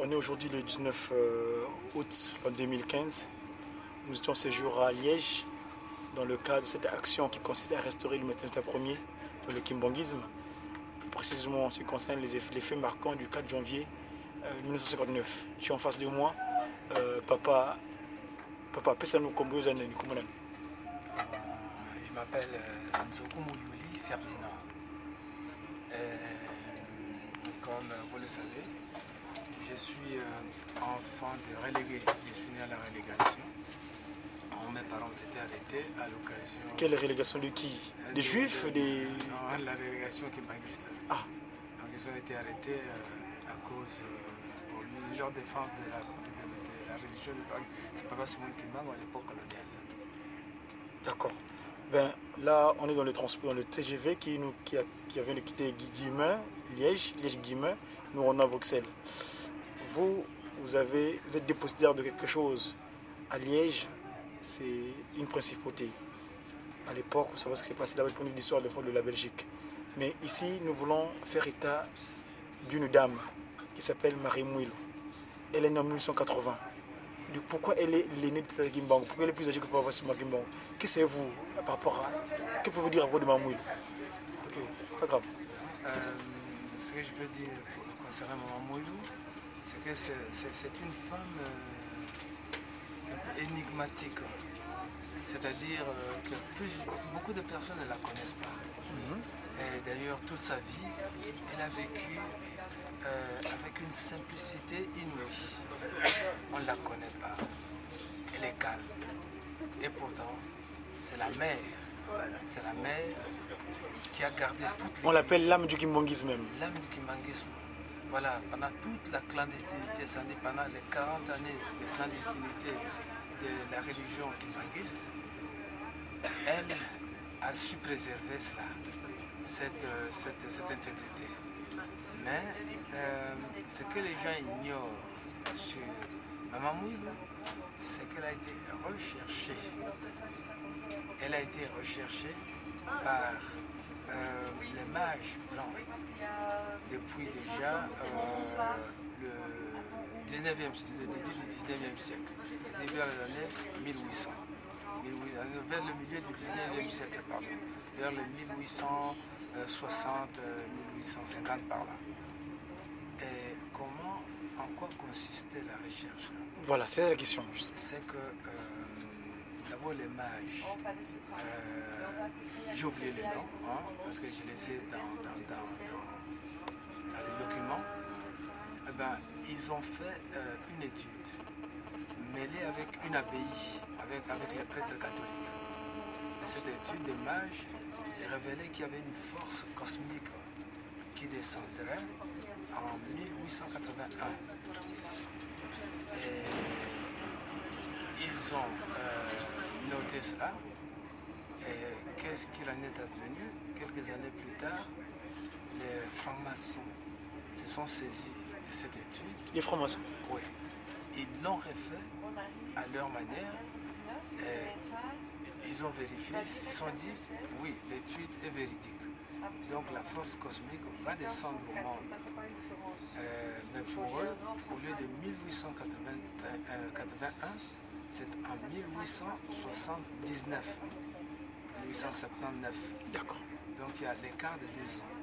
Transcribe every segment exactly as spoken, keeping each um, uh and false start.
On est aujourd'hui le dix-neuf, euh, août en deux mille quinze. Nous étions ce jour à Liège, dans le cadre de cette action qui consiste à restaurer le Matin premier dans le kimbanguisme. Plus précisément, en ce qui concerne les, les faits marquants du quatre janvier, euh, mille neuf cent cinquante-neuf. J'ai en face de moi, euh, papa, papa, pesa nous kombo za nani, kombo nani? Euh, je m'appelle, euh, Nzoku Muyuli Ferdinand. Euh, comme vous le savez, je suis, euh, enfant de relégué. Je suis né à la relégation. Mes parents ont été arrêtés à l'occasion. Quelle relégation de qui? euh, Des de- juifs? de- Des... Non, la relégation kimbanguiste. Ah, Donc ils ont été arrêtés, euh, à cause, euh, pour leur défense de la, de, de la religion de Pâques. C'est pas seulement Kimbangu à l'époque coloniale. D'accord. Ben, là, on est dans le transport, dans le T G V qui, nous, qui, a- qui vient de quitter Gui- Guillemins, Liège, Liège-Guillemins. Nous, on est à Bruxelles. Vous, vous avez, vous êtes dépositaire de quelque chose. À Liège, c'est une principauté. À l'époque, vous savez ce qui s'est passé là-bas, pour l'histoire de, de la Belgique. Mais ici, nous voulons faire état d'une dame qui s'appelle Marie Mouilou. Elle est née en mille huit cent quatre-vingts. Donc pourquoi elle est l'aînée de Tata Kimbangu? Pourquoi elle est plus âgée que Papa Simon Kimbangu? Que savez-vous par rapport à... Que pouvez-vous dire à vous de Maman Mouilou? Ok, pas grave. Euh, ce que je peux dire pour- concernant Maman Mouilou, c'est que c'est c'est- c'est une femme, euh, un peu énigmatique. C'est-à-dire, euh, que plus, beaucoup de personnes ne la connaissent pas. Et d'ailleurs, toute sa vie, elle a vécu, euh, avec une simplicité inouïe. On ne la connaît pas. Elle est calme. Et pourtant, c'est la mère. C'est la mère qui a gardé toutes les... On l'appelle l'âme du kimbanguisme même. L'âme du kimbanguisme. Voilà, pendant toute la clandestinité, c'est-à-dire pendant les quarante années de clandestinité de la religion kimbanguiste, elle a su préserver cela, cette, euh, cette, cette intégrité. Mais, euh, ce que les gens ignorent sur Maman Mouilou, c'est qu'elle a été recherchée. Elle a été recherchée par, euh, les mages blancs depuis déjà, euh, le dix-neuvième, le début du dix-neuvième siècle. C'était vers les années mille huit cents. Mille huit cents, vers le milieu du dix-neuvième siècle, pardon. Vers les mille huit cent soixante, euh, mille huit cent cinquante par là. Et comment, en quoi consistait la recherche? Voilà, c'est la question. Juste. C'est que, euh, d'abord les mages, euh, j'ai oublié les noms, hein, parce que je les ai dans, dans, dans, dans, dans les documents. Eh ben, ils ont fait, euh, une étude mêlée avec une abbaye, avec, avec les prêtres catholiques. Et cette étude des mages a révélé qu'il y avait une force cosmique qui descendrait en mille huit cent quatre-vingt-un. Et ils ont, euh, noté cela. Et qu'est-ce qu'il en est advenu? Quelques années plus tard, les francs-maçons se sont saisis de cette étude. Les francs-maçons. Oui. Ils l'ont refait à leur manière. Et ils ont vérifié, ils se sont dit, oui, l'étude est véridique. Donc la force cosmique va descendre au monde. Euh, mais pour eux, au lieu de mille huit cent quatre-vingts, euh, quatre-vingt-un, c'est en mille huit cent soixante-dix-neuf, mille huit cent septante-neuf. D'accord. Donc il y a l'écart de deux ans.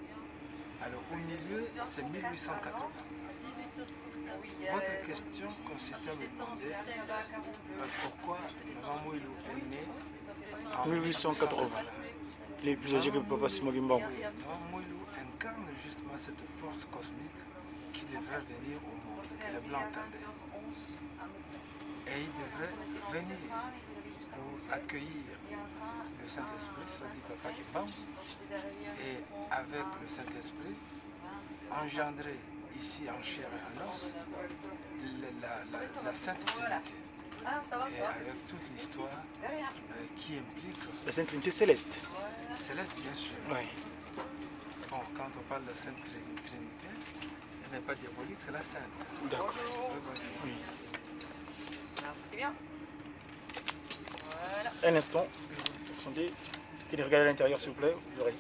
Alors au milieu, c'est mille huit cent quatre-vingts. Votre question consiste à me demander, euh, pourquoi Maman Mouilou est née en Mille huit cent quatre-vingts. Il est plus âgé que Papa Simon Kimbangu. Oui, Maman Mouilou incarne justement cette force cosmique qui devrait venir au monde, que les Blancs attendaient. Et il devrait venir pour accueillir le Saint-Esprit, ça dit Papa Kimbangu, et avec le Saint-Esprit, engendrer ici en chair et en os la, la- la- la Sainte Trinité. Et avec toute l'histoire, euh, qui implique... La Sainte Trinité céleste. Céleste, bien sûr. Ouais. Bon, quand on parle de Sainte Trini- Trinité, elle n'est pas diabolique, c'est la Sainte. D'accord. Oui, bonjour. Oui. Merci bien. Un instant. Attendez. Tenez, regardez à l'intérieur, s'il vous plaît. Vous verrez.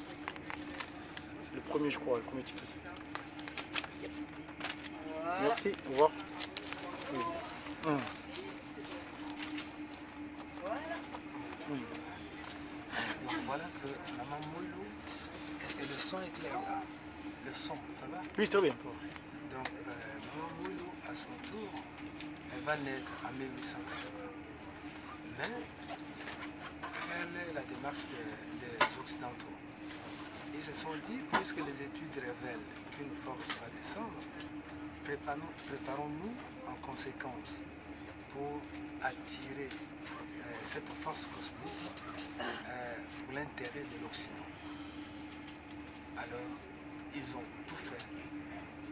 C'est le premier, je crois, le premier ticket. Merci, au revoir. Mm. Donc voilà que Maman Moulou, est-ce que le son est clair là? Le son, ça va? Oui, très bien. Donc, euh, Maman Moulou, à son tour, elle va naître en mille huit cent quatre-vingts. Mais, quelle est la démarche de- des Occidentaux? Ils se sont dit, puisque les études révèlent qu'une force va descendre, préparons- préparons-nous en conséquence pour attirer euh, cette force cosmique euh, pour l'intérêt de l'Occident. Alors, ils ont tout fait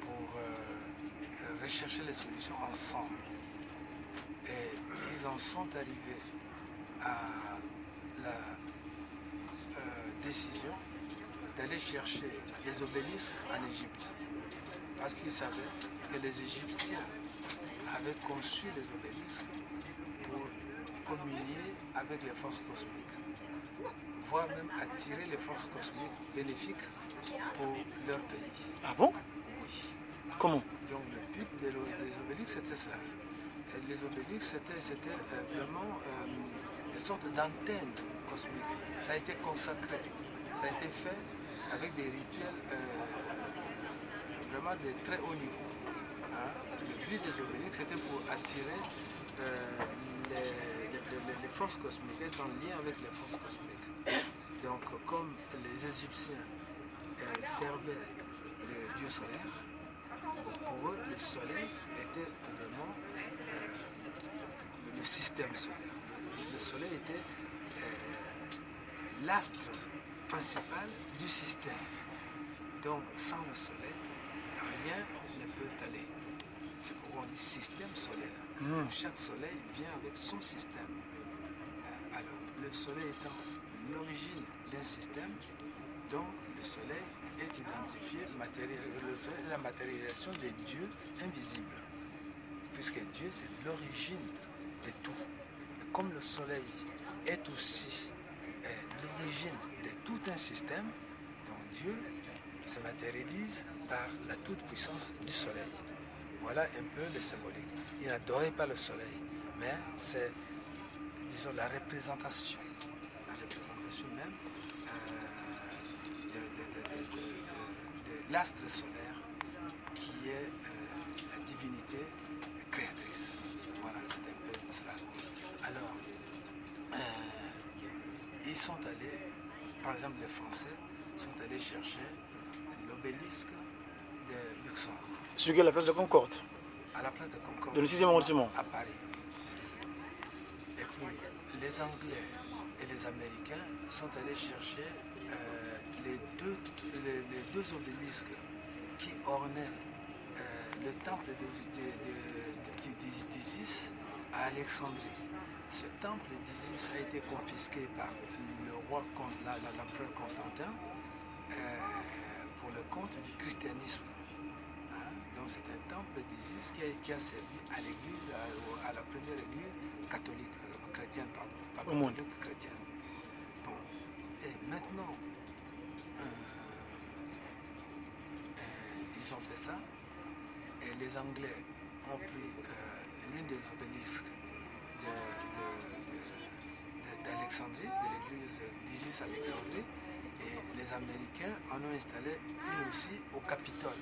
pour euh, rechercher les solutions ensemble. Et ils en sont arrivés à la euh, décision d'aller chercher les obélisques en Égypte. Parce qu'ils savaient que les Égyptiens avaient conçu les obélisques pour communier avec les forces cosmiques, voire même attirer les forces cosmiques bénéfiques pour leur pays. Ah bon? Oui. Comment? Donc le but de l'o- des obélisques, c'était cela. Et les obélisques, c'était c'était, euh, vraiment euh, des sortes d'antennes cosmiques. Ça a été consacré, ça a été fait avec des rituels euh, vraiment de très haut niveau. Hein. Le but des obélisques, c'était pour attirer euh, les, les- les- les forces cosmiques, être en lien avec les forces cosmiques. Donc, comme les Égyptiens euh, servaient le dieu solaire, donc pour eux, le soleil était vraiment euh, le, le système solaire. Le, le soleil était euh, l'astre principal du système. Donc, sans le soleil, rien ne peut aller. C'est pourquoi on dit système solaire. Donc, chaque soleil vient avec son système. Euh, Alors, le soleil étant l'origine d'un système, donc le soleil est identifié, matéri- le soleil est la matérialisation des dieux invisibles. Puisque Dieu, c'est l'origine de tout. Et comme le soleil est aussi euh, l'origine de tout un système, donc Dieu se matérialise par la toute-puissance du soleil. Voilà un peu le symbolique. Il n'adorait pas le soleil, mais c'est, disons, la représentation, la représentation même euh, de, de- de- de- de- de- de l'astre solaire qui est euh, la divinité créatrice. Voilà, c'est un peu cela. Alors, euh, ils sont allés, par exemple, les Français sont allés chercher l'obélisque de Luxor, Celui qui est à la place de Concorde. À la place de Concorde, Dans le sixième arrondissement. À Paris, oui. Et puis, les Anglais et les Américains sont allés chercher euh, les, deux, les, les deux obélisques qui ornaient euh, le temple de- de- de- de- de- d'Isis à Alexandrie. Ce temple d'Isis a été confisqué par le roi, Cons- la- la- l'empereur Constantin euh, pour le compte du christianisme. Hein. Donc c'est un temple d'Isis qui a, qui a servi à l'église, à, à la première église catholique, euh, chrétienne, pardon, pas Au monde. Catholique, chrétienne. Bon, et maintenant, euh, euh, ils ont fait ça, et les Anglais ont pris euh, l'une des obélisques de- de- de- de- d'Alexandrie, de l'église d'Isis Alexandrie, et les Américains en ont installé une aussi au Capitole,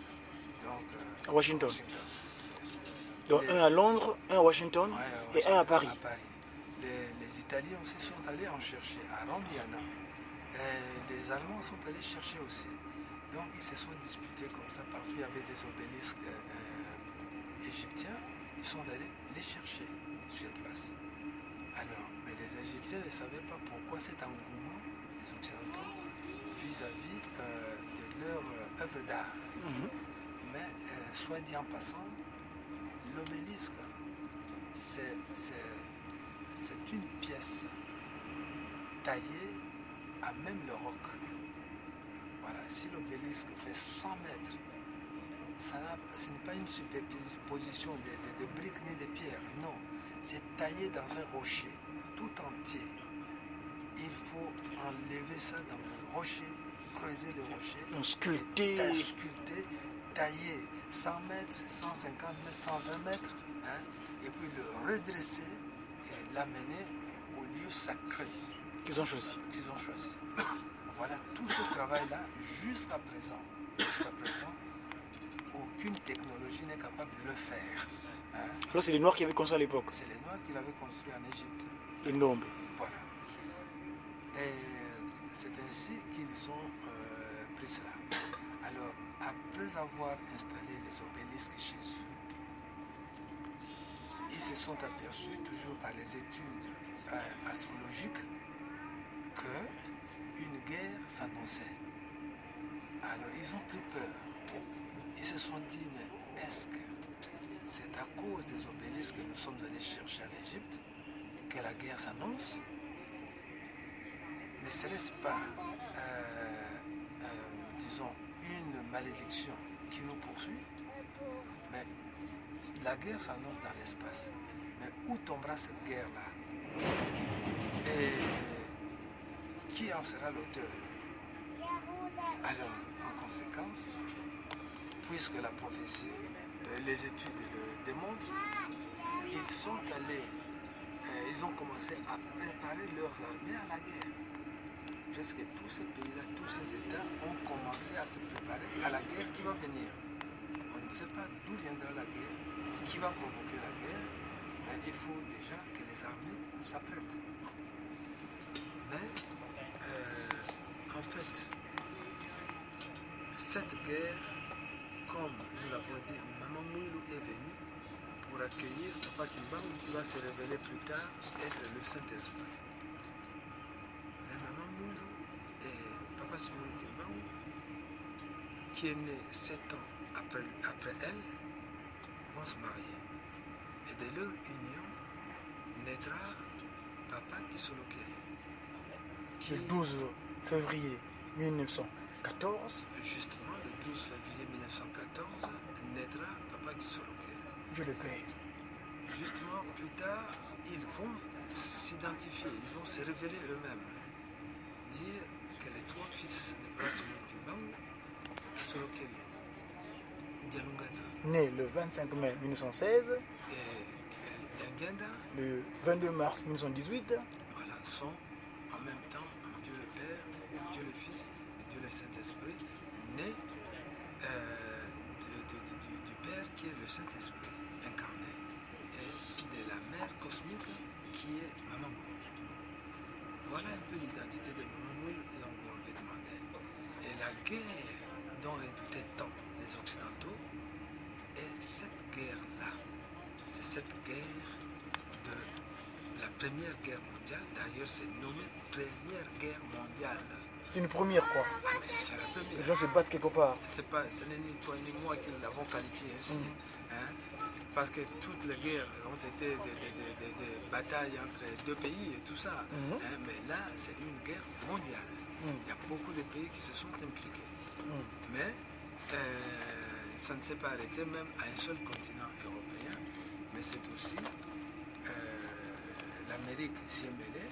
donc euh, À Washington. Donc Les- un à Londres, un à Washington Ouais, et un à Paris. À Paris. Les, les Italiens aussi sont allés en chercher. À Rome, il y en a. Et les Allemands sont allés chercher aussi. Donc ils se sont disputés comme ça. Partout il y avait des obélisques euh, euh, égyptiens. Ils sont allés les chercher sur place. Alors, mais les Égyptiens ne savaient pas pourquoi cet engouement des Occidentaux vis-à-vis euh, de leur euh, œuvre d'art. Mais euh, soit dit en passant, l'obélisque, c'est c'est- c'est une pièce taillée à même le roc. Voilà, si l'obélisque fait cent mètres, ça n'a- ce n'est pas une superposition de, de- de briques ni de pierres, non. C'est taillé dans un rocher, tout entier. Il faut enlever ça dans le rocher, creuser le rocher, Donc, sculpter. et ta- sculpter, tailler cent mètres, cent cinquante mètres, cent vingt mètres, hein, et puis le redresser et l'amener au lieu sacré qu'ils ont choisi. Qu'ils ont choisi. Voilà tout ce travail-là, jusqu'à présent, jusqu'à présent, aucune technologie n'est capable de le faire. Hein. Alors, c'est les Noirs qui avaient construit à l'époque. C'est les Noirs qui l'avaient construit en Égypte. Énorme. Voilà. Et c'est ainsi qu'ils ont euh, pris cela. Alors, après avoir installé les obélisques chez eux, ils se sont aperçus, toujours par les études euh, astrologiques, que une guerre s'annonçait. Alors, ils ont pris peur. Ils se sont dit, mais est-ce que c'est à cause des obélisques que nous sommes allés chercher en Égypte que la guerre s'annonce? Ne serait-ce pas, euh, euh, disons, une malédiction qui nous poursuit? Mais la guerre s'annonce dans l'espace. Mais où tombera cette guerre-là? Et qui en sera l'auteur? Alors, en conséquence, puisque la prophétie, euh, les études le démontrent, ils sont allés, euh, ils ont commencé à préparer leurs armées à la guerre. Presque tous ces pays-là, tous ces États ont commencé à se préparer à la guerre qui va venir. On ne sait pas d'où viendra la guerre, qui va provoquer la guerre, mais il faut déjà que les armées s'apprêtent. Mais, euh, en fait, cette guerre, comme nous l'avons dit, Mama Mwilu est venue pour accueillir Papa Kimbangu, qui va se révéler plus tard être le Saint-Esprit. Mais Mama Mwilu et Papa Simon Kimbangu, qui est né sept ans après, après elle, vont se marier. Et de leur union naîtra Papa Kisolokele. Qui... Le douze février mille neuf cent quatorze. Justement, le douze février mille neuf cent quatorze, naîtra Papa Kisolokele. Dieu le Père. Justement, plus tard, ils vont s'identifier, ils vont se révéler eux-mêmes, dire que les trois fils de Papa Simon Kimbangu, Kisolokele, Dialungana, né le vingt-cinq mai mille neuf cent seize, et, euh, Diangienda, le vingt-deux mars mille neuf cent dix-huit, voilà, sont en même temps Dieu le Père, Dieu le Fils et Dieu le Saint-Esprit, nés, euh, de, de, de, du, du Père qui est le Saint-Esprit incarné et de la mère cosmique qui est Mama Mwilu. Voilà un peu l'identité de Mama Mwilu et on va lui demander. Et la guerre dont redoutaient tant les Occidentaux est cette guerre-là. C'est cette guerre de la Première Guerre mondiale. D'ailleurs, c'est nommé Première Guerre mondiale. C'est une première, quoi. Ah, mais c'est la première. Les gens se battent quelque part. C'est pas, ce n'est ni toi ni moi qui l'avons qualifié ainsi. Mhm. Hein? Parce que toutes les guerres ont été des, des, des, des, des batailles entre deux pays et tout ça. Mhm. Hein? Mais là, c'est une guerre mondiale. Mhm. Il y a beaucoup de pays qui se sont impliqués. Mhm. Mais euh, ça ne s'est pas arrêté même à un seul continent européen, mais c'est aussi, euh, l'Amérique s'y est mêlée,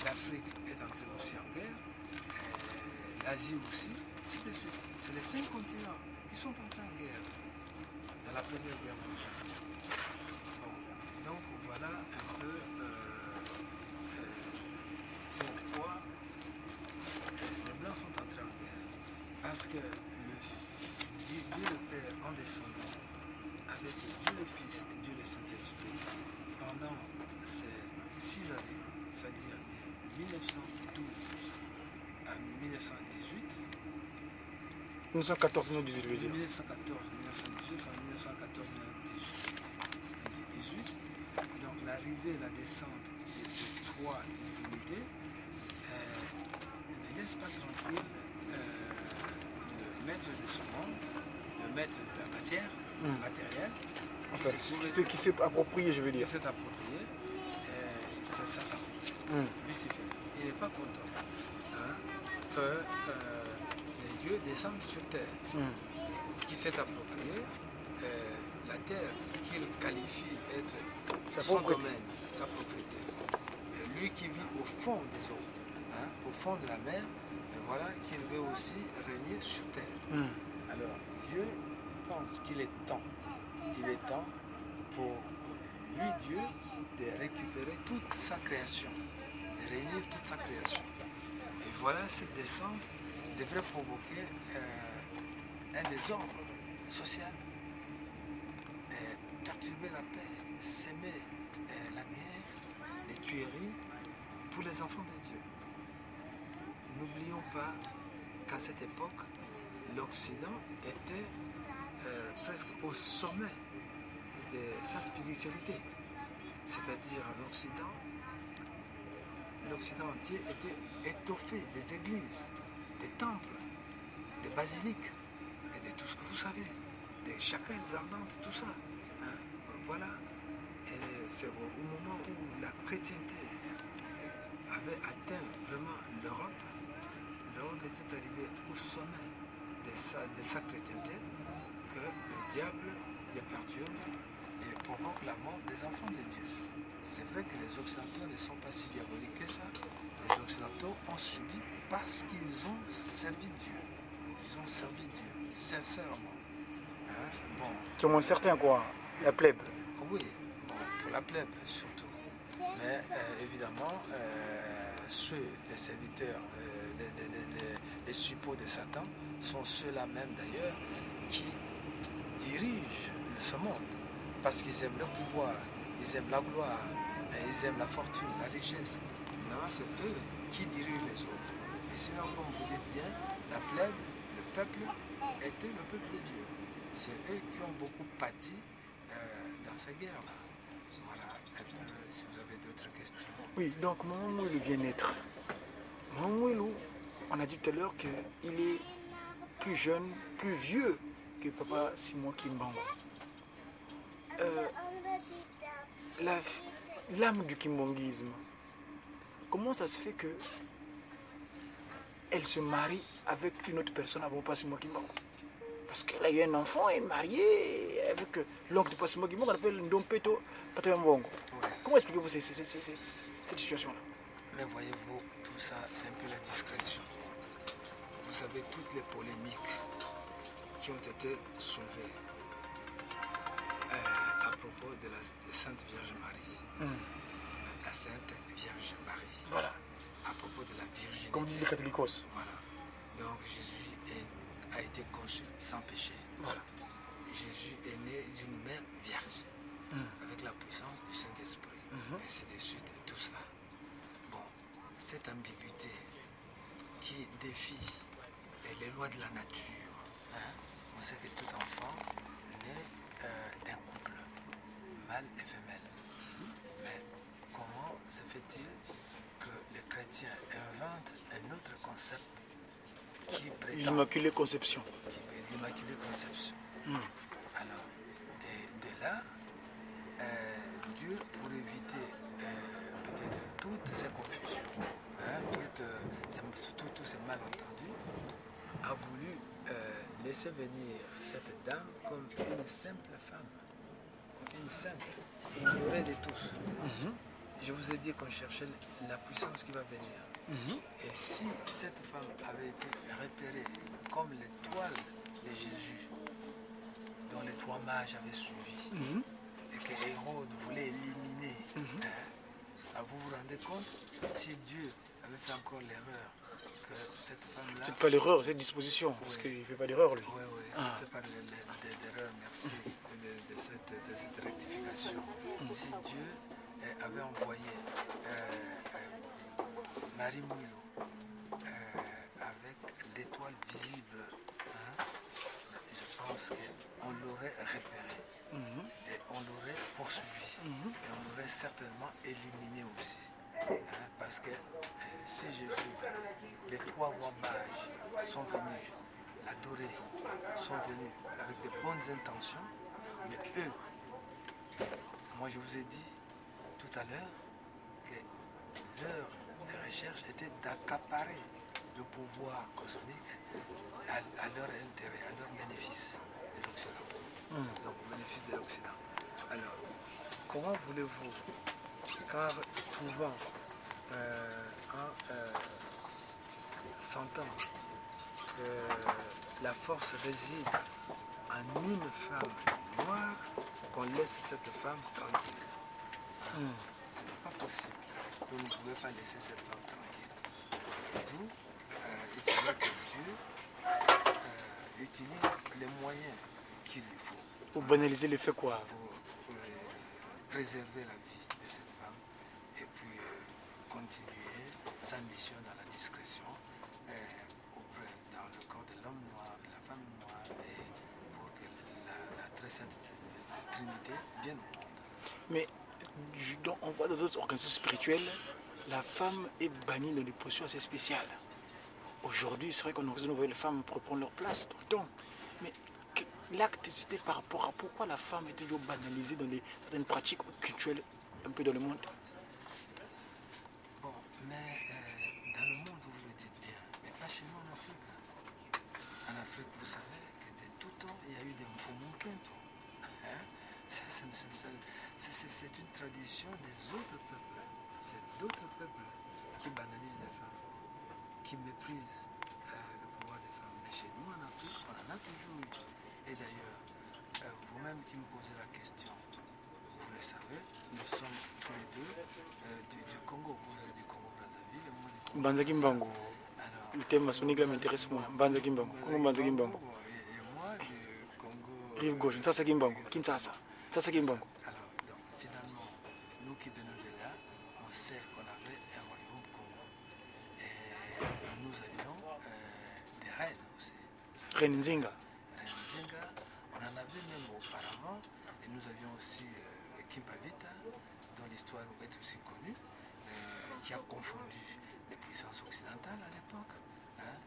l'Afrique est entrée aussi en guerre, euh, l'Asie aussi, ainsi de suite. C'est les cinq continents qui sont entrés en guerre dans la Première Guerre mondiale. Bon, donc voilà un peu, euh, euh, pourquoi, euh, les Blancs sont entrés en guerre. Parce que le Dieu, Dieu le Père en descendant, avec Dieu le Fils et Dieu le Saint-Esprit, pendant ces six années, c'est-à-dire de mille neuf cent douze à mille neuf cent dix-huit, mille neuf cent quatorze, mille neuf cent dix-huit, je veux dire. Mille neuf cent quatorze, mille neuf cent dix-huit, enfin, mille neuf cent quatorze, mille neuf cent dix-huit, dix-huit. Donc l'arrivée et la descente de ces trois divinités, euh, ne laisse pas tranquille, euh, le maître de ce monde, le maître de la matière, hmm, matérielle, qui... Enfin, s'est qui trouvé s'est, qui s'est approprié, je veux dire. Qui s'est approprié, euh, c'est Satan, hmm, Lucifer. Il n'est pas content, hein, que, euh, les dieux descendent sur terre, hmm, qui s'est approprié, euh, la terre qu'il qualifie être sa propriété, son domaine, sa propriété. Et lui qui vit au fond des eaux, hein, au fond de la mer, mais voilà qu'il veut aussi régner sur terre. Hmm. Alors, Dieu pense qu'il est temps, il est temps pour lui, Dieu, de récupérer toute sa création, de réunir toute sa création. Et voilà, cette descente devrait provoquer euh, un désordre social, euh, perturber la paix, semer euh, la guerre, les tueries pour les enfants de Dieu. N'oublions pas qu'à cette époque, l'Occident était euh, presque au sommet de sa spiritualité. C'est-à-dire l'Occident, l'Occident entier était étoffé des églises, des temples, des basiliques et de tout ce que vous savez, des chapelles ardentes, tout ça. Hein. Voilà. Et c'est au, au moment où la chrétienté euh, avait atteint vraiment l'Europe, l'Europe était arrivée au sommet de sa, de sa chrétienté, que le diable les perturbe et provoque la mort des enfants de Dieu. C'est vrai que les Occidentaux ne sont pas si diaboliques que ça. Les Occidentaux ont subi parce qu'ils ont servi Dieu. Ils ont servi Dieu, sincèrement. Hein? Bon. Du moins certains, quoi. La plèbe. Oui, bon, pour la plèbe surtout. Mais euh, évidemment, euh, ceux, les serviteurs, euh, les, les, les, les, les suppôts de Satan sont ceux-là même d'ailleurs qui dirigent le- ce monde. Parce qu'ils aiment le pouvoir, ils aiment la gloire, et ils aiment la fortune, la richesse. Évidemment, c'est eux qui dirigent les autres. Et sinon, comme vous dites bien, la plèbe, le peuple, était le peuple de Dieu. C'est eux qui ont beaucoup pâti euh, dans ces guerres-là. Voilà un peu si vous avez d'autres questions. Oui, donc Mama Mwilu vient naître. Mama Mwilu, on a dit tout à l'heure qu'il est plus jeune, plus vieux que Papa Simon Kimbangu. Euh, la- L'âme du kimbonguisme, comment ça se fait que elle se marie avec une autre personne avant Papa Simon Kimbangu? Parce qu'elle a eu un enfant et mariée avec euh, l'oncle de Papa Simon Kimbangu, on appelle Ndompeto Pata Mbongo. Ouais. Comment expliquez-vous ces- ces- ces- ces- cette situation-là? Mais voyez-vous, tout ça, c'est un peu la discrétion. Vous savez, toutes les polémiques qui ont été soulevées euh, à propos de la Sainte Vierge Marie, la Sainte Vierge Marie, Voilà. À propos de la virginité. Comme disent les catholiques. Voilà. Donc Jésus est- a été conçu sans péché. Voilà. Jésus est né d'une mère vierge, avec la puissance du Saint-Esprit, ainsi de suite, et tout cela. Bon, cette ambiguïté qui défie les lois de la nature, hein, on sait que tout enfant naît euh, d'un couple, mâle et femelle. Mais comment se fait-il que les chrétiens inventent un autre concept qui prétend L'Immaculée Conception. qui est l'Immaculée Conception. Alors, et de là, euh, Dieu, pour éviter euh, peut-être toutes ces confusions, hein, toutes, euh, ces- surtout tous ces malentendus, a voulu euh, laisser venir cette dame comme une simple femme, comme une simple, ignorée de tous. Je vous ai dit qu'on cherchait la puissance qui va venir. Et si cette femme avait été repérée comme l'étoile de Jésus, dont les trois mages avaient suivi, et que Hérode voulait éliminer, hein, ah, vous vous rendez compte, si Dieu avait fait encore l'erreur que cette femme-là... C'est pas l'erreur, c'est disposition, parce qu'il ne fait pas d'erreur, lui. Oui, oui, il fait pas de, de- d'erreur, merci, de, de cette, de cette rectification. Si Dieu euh, avait envoyé euh, euh, Marie Mwilu euh, avec l'étoile visible, hein, je pense qu'on l'aurait repéré et on l'aurait poursuivi et on l'aurait certainement éliminé aussi. Hein, parce que euh, si Jésus, les trois rois mages sont venus l'adorer, sont venus avec de bonnes intentions, mais eux, moi je vous ai dit tout à l'heure que leur recherche était d'accaparer le pouvoir cosmique à, à leur intérêt, à leur bénéfice de l'Occident. Donc, au bénéfice de l'Occident. Alors, comment voulez-vous, car trouvant euh, un, euh, sentant que la force réside en une femme noire qu'on laisse cette femme tranquille. Ce n'est pas possible. Vous ne pouvez pas laisser cette femme tranquille. D'où, euh, il faudrait que Dieu, euh, utilise les moyens qu'il lui faut Pour banaliser le fait, quoi. Pour, euh, préserver la vie de cette femme et puis, euh, continuer sa mission dans la discrétion, euh, auprès, dans le corps de l'homme noir, de la femme noire, et pour que la, la très sainte Trinité vienne au monde. Mais donc, on voit dans d'autres organisations spirituelles, la femme est bannie dans des positions assez spéciales. Aujourd'hui, c'est vrai qu'on aurait voulu les femmes reprendre leur place dans le temps. Mais l'acte, c'était par rapport à pourquoi la femme est toujours banalisée dans les, certaines pratiques culturelles un peu dans le monde. Bon, mais, euh, dans le monde, vous le dites bien, mais pas chez nous en Afrique. En Afrique, vous savez que de tout temps, il y a eu des mfumu nkento. Hein? Ça, c'est une tradition des autres peuples. C'est d'autres peuples qui banalisent les femmes, qui méprisent, euh, le pouvoir des femmes. Mais chez nous, en Afrique, on en a toujours eu. Et d'ailleurs, euh, vous-même qui me posez la question, vous le savez, nous sommes tous les deux, euh, du, du Congo. Vous êtes du Congo-Brazzaville, moi du Congo. Mbanza Kimbangu. Le thème maçonnique là m'intéresse moins. Mbanza Kimbangu. Congo Mbanza Kimbangu. Et, et moi du Congo. Rive gauche, Ntsasa Kimbangu. Kinshasa. Ntsasa Kimbangu. Alors, donc, finalement, nous qui venons de là, on sait qu'on avait un royaume Kongo. Et nous avions, euh, des reines aussi. Reine Nzinga. Reine Nzinga, on en avait même auparavant, et nous avions aussi, euh, Kimpa Vita, dont l'histoire est aussi connue, euh, qui a confondu les puissances occidentales à l'époque. Hein?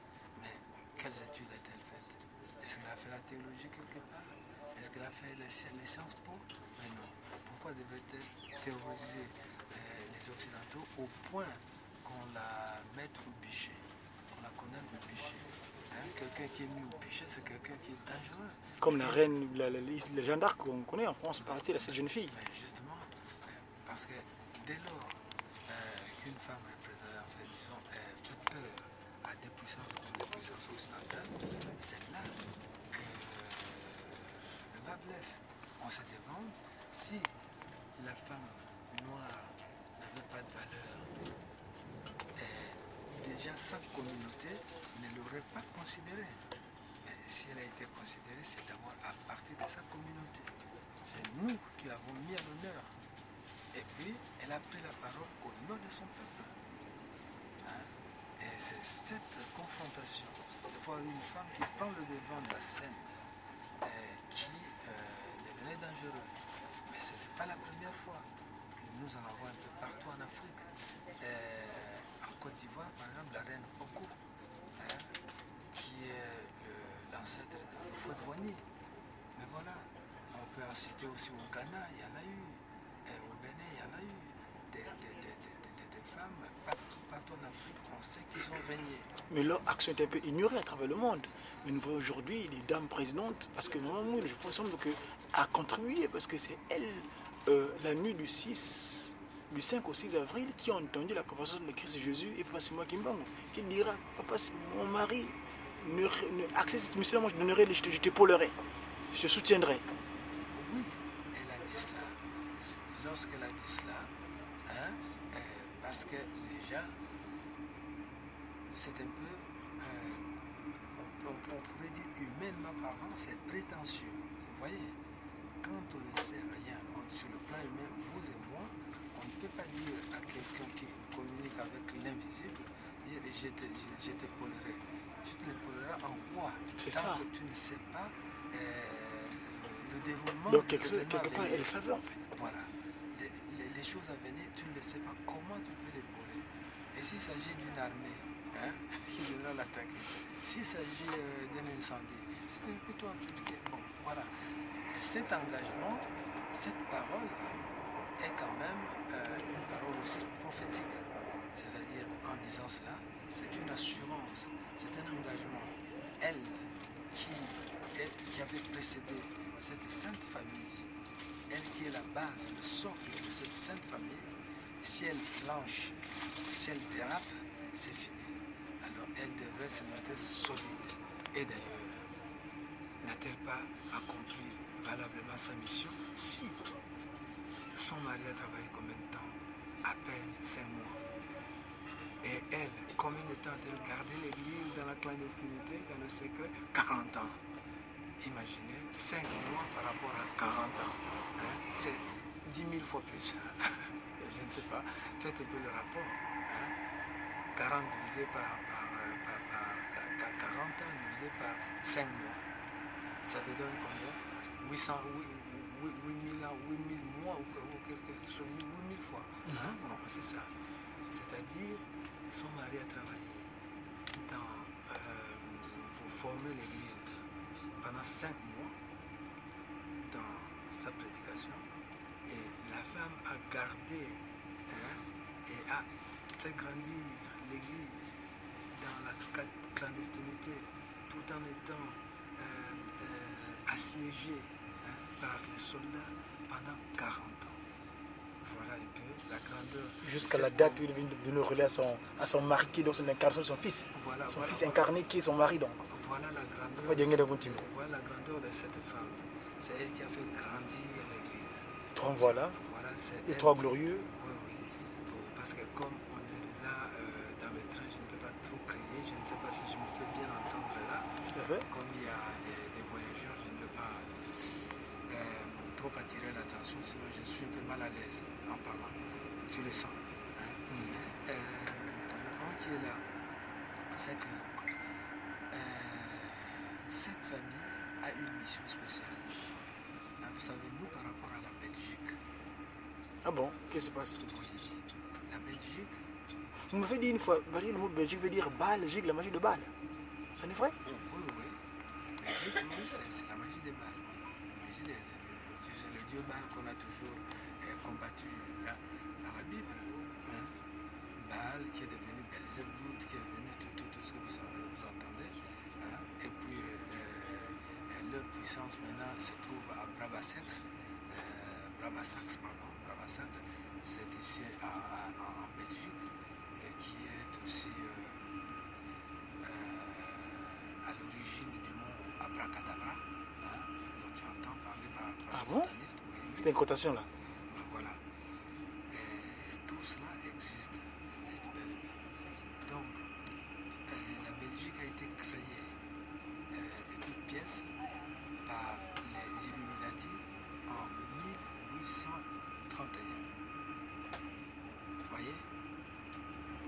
Mais quelles études a-t-elle faites? Est-ce qu'elle a fait la théologie quelque part? Est-ce qu'elle a fait les, sci- les Sciences Po? Mais non. Pourquoi devait-elle théoriser, euh, les Occidentaux au point qu'on la mette au bûcher? On la condamne au bûcher. Hein? Quelqu'un qui est mis au bûcher, c'est quelqu'un qui est dangereux. Comme la reine, la, la, la Jeanne d'Arc qu'on connaît en France, par la, cette jeune fille. Mais justement, euh, parce que dès lors, euh, qu'une femme représente, enfin, disons, euh, fait peur à des puissances comme les puissances occidentales, c'est là que, euh, le bas blesse. On se demande si la femme noire n'avait pas de valeur, euh, déjà sa communauté ne l'aurait pas considérée. Mais si elle a été considérée, c'est d'abord à partir de sa communauté. C'est nous qui l'avons mis à l'honneur. Et puis, elle a pris la parole au nom de son peuple. Hein? Et c'est cette confrontation, de voir une femme qui prend le devant de la scène, euh, qui, euh, devenait dangereuse. Mais ce n'est pas la première fois. Nous en avons un peu partout en Afrique. Euh, en Côte d'Ivoire, par exemple, la reine Oko, hein, qui est le, l'ancêtre de, de Houphouët-Boigny. Mais voilà, on peut en citer aussi au Ghana, il y en a eu. Et au Bénin, il y en a eu des, des, des, des, des, des femmes partout, partout en Afrique, on sait qu'ils ont régné. Mais leur action est un peu ignorée à travers le monde. Mais nous voyons aujourd'hui des dames présidentes, parce que Maman Mouille, je pense, semble que a contribué, parce que c'est elle, euh, la nuit du six, du cinq au six avril, qui a entendu la conversation de Christ Jésus et Papa Simon Kimbangu, qui dira, Papa, mon mari, ne, ne, accepte ce monsieur, moi je donnerai, je te, je t'épaulerai, je te soutiendrai. Oui, elle a dit cela. Lorsqu'elle a dit cela, hein, euh, parce que déjà, c'est un peu, euh, on, on, on pourrait dire humainement parlant, c'est prétentieux. Vous voyez, quand on ne sait rien, on, sur le plan humain, vous et moi, on ne peut pas dire à quelqu'un qui communique avec l'invisible, dire, je te, je, je t'épaulerai. Tu te l'épauleras en quoi? C'est Tant ça. Que tu ne sais pas, euh, le déroulement Donc, des quelque, événements quelque à part, venir. Elle savait en fait. Voilà. Les, les, les choses à venir, tu ne le sais pas comment tu peux l'épauler. Et s'il s'agit d'une armée, hein, qui viendra l'attaquer, s'il s'agit, euh, d'un incendie, c'est que toi, tu te dis, bon, voilà. Et cet engagement, cette parole est quand même, euh, une parole aussi prophétique. C'est-à-dire, en disant cela, c'est une assurance, c'est un engagement. Elle qui, est, qui avait précédé cette sainte famille, elle qui est la base, le socle de cette sainte famille, si elle flanche, si elle dérape, c'est fini. Alors elle devrait se montrer solide. Et d'ailleurs, n'a-t-elle pas accompli valablement sa mission? Si. Son mari a travaillé combien de temps? À peine cinq mois. Et elle, combien de temps a-t-elle gardé l'église dans la clandestinité, dans le secret? Quarante ans. Imaginez, cinq mois par rapport à quarante ans. Hein? C'est dix mille fois plus. Je ne sais pas. Faites un peu le rapport. Hein? Quarante divisé par, par, euh, par, par, qua- qua- quarante ans divisé par cinq mois. Ça te donne combien? Huit cents, huit, huit, huit mille ans, huit mille mois ou, ou quelque chose, huit mille fois. Hein? Bon, c'est ça. C'est-à-dire, son mari a travaillé dans, euh, pour former l'église pendant cinq mois dans sa prédication. Et la femme a gardé, hein, et a fait grandir l'église dans la ca- clandestinité, tout en étant, euh, euh, assiégée, hein, par les soldats pendant quarante ans. Voilà un peu la grandeur. Jusqu'à la date où il vient de donner relais à son, à son mari, qui est donc son incarnation, son fils. Voilà, son voilà, fils voilà. Incarné qui est son mari, donc. Voilà la grandeur. Voilà la grandeur de cette femme. C'est elle qui a fait grandir l'église. Trois, voilà. Voilà, c'est elle. Et trois glorieux. Oui, oui. Bon, parce que comme on est là, euh, dans le train, je ne peux pas trop crier. Je ne sais pas si je me fais bien entendre là. Tout à fait. Comme il y a des, des voyageurs, je ne veux pas, euh, trop attirer l'attention, sinon je suis un peu mal à l'aise en parlant. Tu le sens. Hein? Mais, euh, le point qui est là, c'est que, euh, cette famille a une mission spéciale. Hein, vous savez, nous, par rapport à la Belgique. Ah bon? Qu'est-ce qui se passe? Oui. La Belgique. Vous m'avez dit une fois, Valérie, le mot Belgique veut dire Baal, Belgique, la magie de Baal. Ce n'est vrai? Oui, oui, oui. La Belgique, oui, c'est c'est la magie de Baal, oui. La magie de, de- de- tu sais, le dieu Baal qu'on a toujours, euh, combattu dans, dans la Bible. Hein? Baal qui est devenu Belzébuth, qui est devenu tout, tout, tout ce que vous savez, vous entendez. Hein? Et puis, euh, euh, leur puissance maintenant se trouve à Brabassax, euh, Brabassax, pardon, Brabassax, c'est ici à- à- en Belgique, et qui est aussi, euh, euh, à l'origine du mot abracadabra, hein, dont tu entends parler par, par les satanistes. Ah bon? Oui, oui. C'était une quotation là. Ben voilà. Et tout cela existe, existe bel et bien. Donc, euh, la Belgique a été créée, euh, de toutes pièces par les Illuminati en mille huit cent trente et un. Vous voyez?